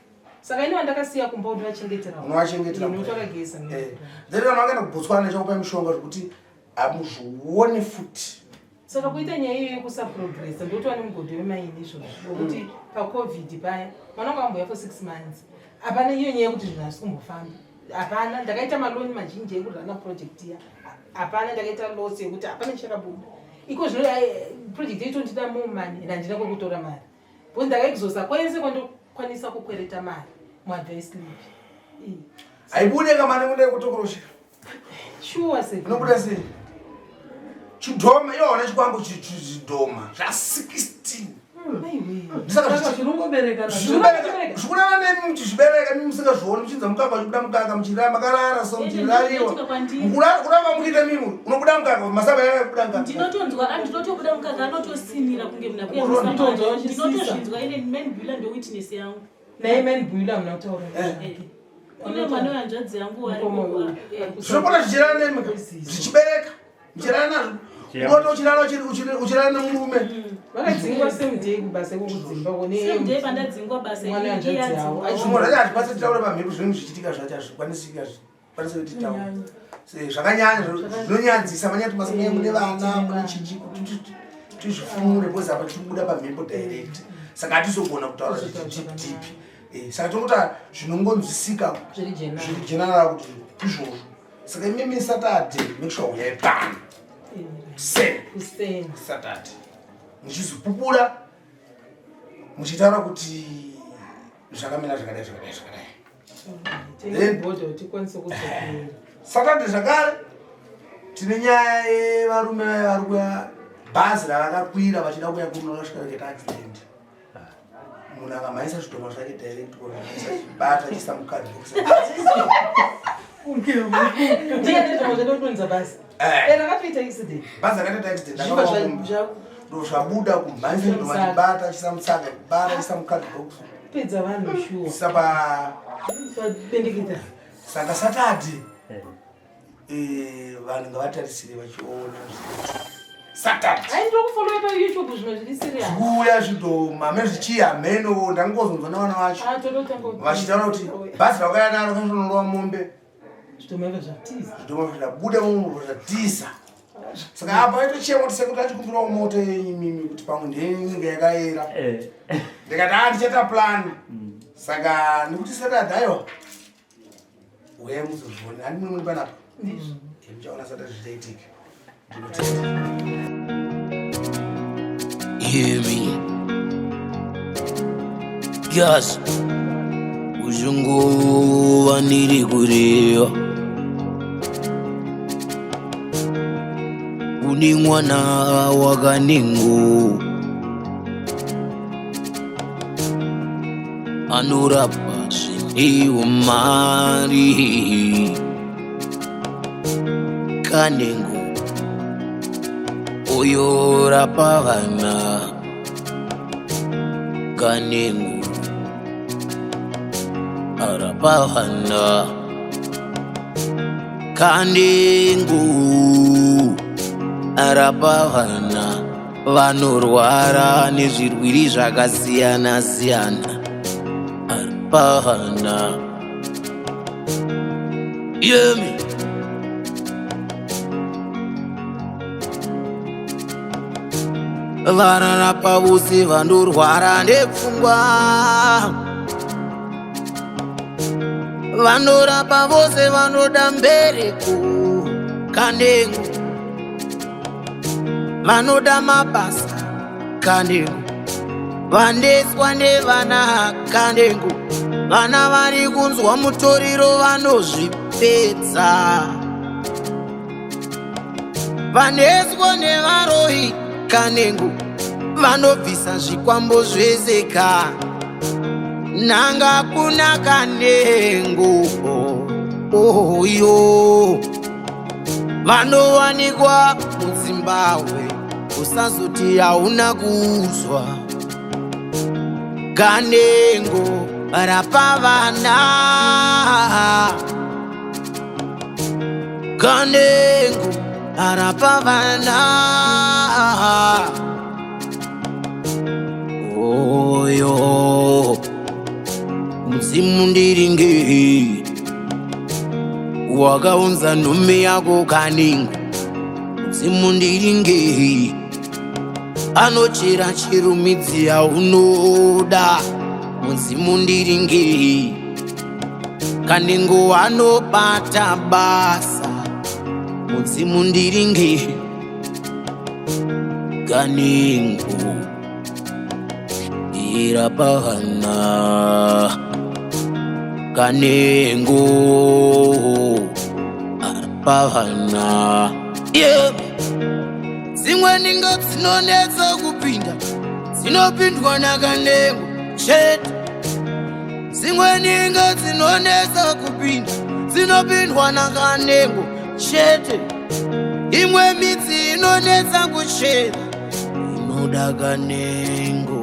Saka ini vandakasiya kumba kuti vachengetera. Unovachengetera. Nokuti vakageza. Then kana vakaenda kuBotswana chakupai mishonga zvekuti hamuzvione futi. Saka kuita nyaya iyoyo yekusaprogressa ndotova nemugodhi wemaini izvozvo wekuti paCovid paya mwana wangu amboya for 6 months hapana iyo nyaya yekuti zvinhu hazvisi kumbofamba hapana. Ndakaita maloan mazhinji ekurana project iya, hapana. Ndakaita loss yekuti hapana chakabuda iko zvino. Project yeitondida more money and handina kwekutora mari because ndakaexhausta kwese kwandokwanisa kukwereta mari muadvice slip. Haibude kamane kunde kutokoroshera. Sure se. Inobuda sei? Chidhoma iwo hauna chikwambo chidhoma zva 16. Saka zvinongoberekana. Zvikurara nemi muchizvibereka mimi musingazvioni muchinza mukaka uchibuda mukaka muchirara makarara so muchirariwa. Kuramba mukuita mimi unobuda mukaka masaba yakabuda mukaka. Ndinotonzwa, ndinotobuda mukaka anotosinira kunge munhu Unotonzwa uchisisa. Ndinotozvinzwa ine manbula ndo witness yangu. Naye manbula muna kutaura. Kune mwana wehanzvadzi yangu Mukoma. Zvinopota zvichirara nemi zvichibereka muchirara nazvo unota uchirara uchirara nemurume. Vakadzingwa same day kubasa ikokudzimba. Same day pandadzingwa basa. Mwana hanzvadzi yavo. Zvimwe zvacho hazvikwanisi kutaura pamhepo zvinenge zvichiitika zvacho hazvikwanisi hazvikwanisi kuti taura. Zvakanyanya zvinonyadzisa manyati masa mune mune vana mune chichi kuti tizvifumure because apa tiri kubuda pamhepo direct saka hatizogona kutaura deep deep. Saka tinongota zvinongonzwisika Zviri general. Zviri general kuti izvozvo. Saka imimi Saturday make sure uyai pano kuseni. Kuseni. Saturday muchizopupura muchitaura kuti zvakamira zvakadai zvakadai zvakadai. Bhodha kuti tikwanise kudzokera. Saturday zvakare tine nyaya yevarume vaya vari kuya bhazi ravakakwira vachida kuya kuno rakasvika rikaita accident. Munhu akamhanyisa zvidhoma zvake direct bata achiisa mukadhi. Ndiye nezvamwe zvadodonza basi. Rakatoita accident. Bhazi rakatoita accident. Zviba Ndo zvabuda kumhanyisa zvidhoma chibata achisa mutsaga kubata achisa mukadhibhokisi. Pedza vanhu shuwa. Isa pa Bendekita. Saka Saturday vanhu ngavatarisire vachiona. Saturday. Ai ndokufolowa pa YouTube zvimwe zviri serious. Kuuya zvidhoma mezvichii hameno ndangozonzwa nevana vacho. Ah tototanga. Vachitaura kuti bhazi rakauya naro katonorowa mombe. Zvidhoma izvo zvatiza. Zvidhoma zvabuda mombe zvatiza. Saka apa aitochema kuti sekuti achikumbirawo mota yenyu mimi kuti pamwe ndeinenge yakayera. Eh. Ndikati ah ndichaita plan. Saka nekuti Saturday aiwa. Uyai muzozviona. Handi muri panapa. Ndizvo. Muchaona Saturday zvichaitika. Hear me. Yes. Uzunguva ndiri kureva. Une mwana wakanengo. Anorapa zvine mari. Kanengo. Uyorapa vana. Kanengo. Arapa vana. Kanengo. Arapa vana vanorwara nezvirwiri zvakasiyana siyana. Arapa vana. Hear me. Vararapa vose vanorwara nepfungwa. Vanorapa vose vanoda mbereko kanengo. Vanoda mabasa kanengo. Vaneswa nevana kanengo. Vana vari kunzwa mutoriro vanozvipedza. Vaneswa nevaroyi kanengo. Vanobvisa zvikwambo zvese ka. Nanga kuna kanengo. Oyo. Vanowanikwa muZimbabwe. Usazoti hauna kuzwa. Kanengo rapa vana. Kanengo rapa vana. Oyo. Mudzimu ndiringe. Wakaunza nhume yako kanengo. Mudzimu ndiringe. Anochera chirumidzi yaunoda. Mudzimu ndiringe. Kanengo anobata basa. Mudzimu ndiringe. Kanengo. Irapa vana. Kanengo. Arapa vana. Yeah. Dzimwe ninga dzinonetsa kupinda dzinopindwa nakanengo chete. Dzimwe ninga dzinonetsa kupinda dzinopindwa nakanengo chete. Imwe midzi inonetsa kuchera inoda kanengo.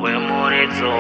Wemuredzo.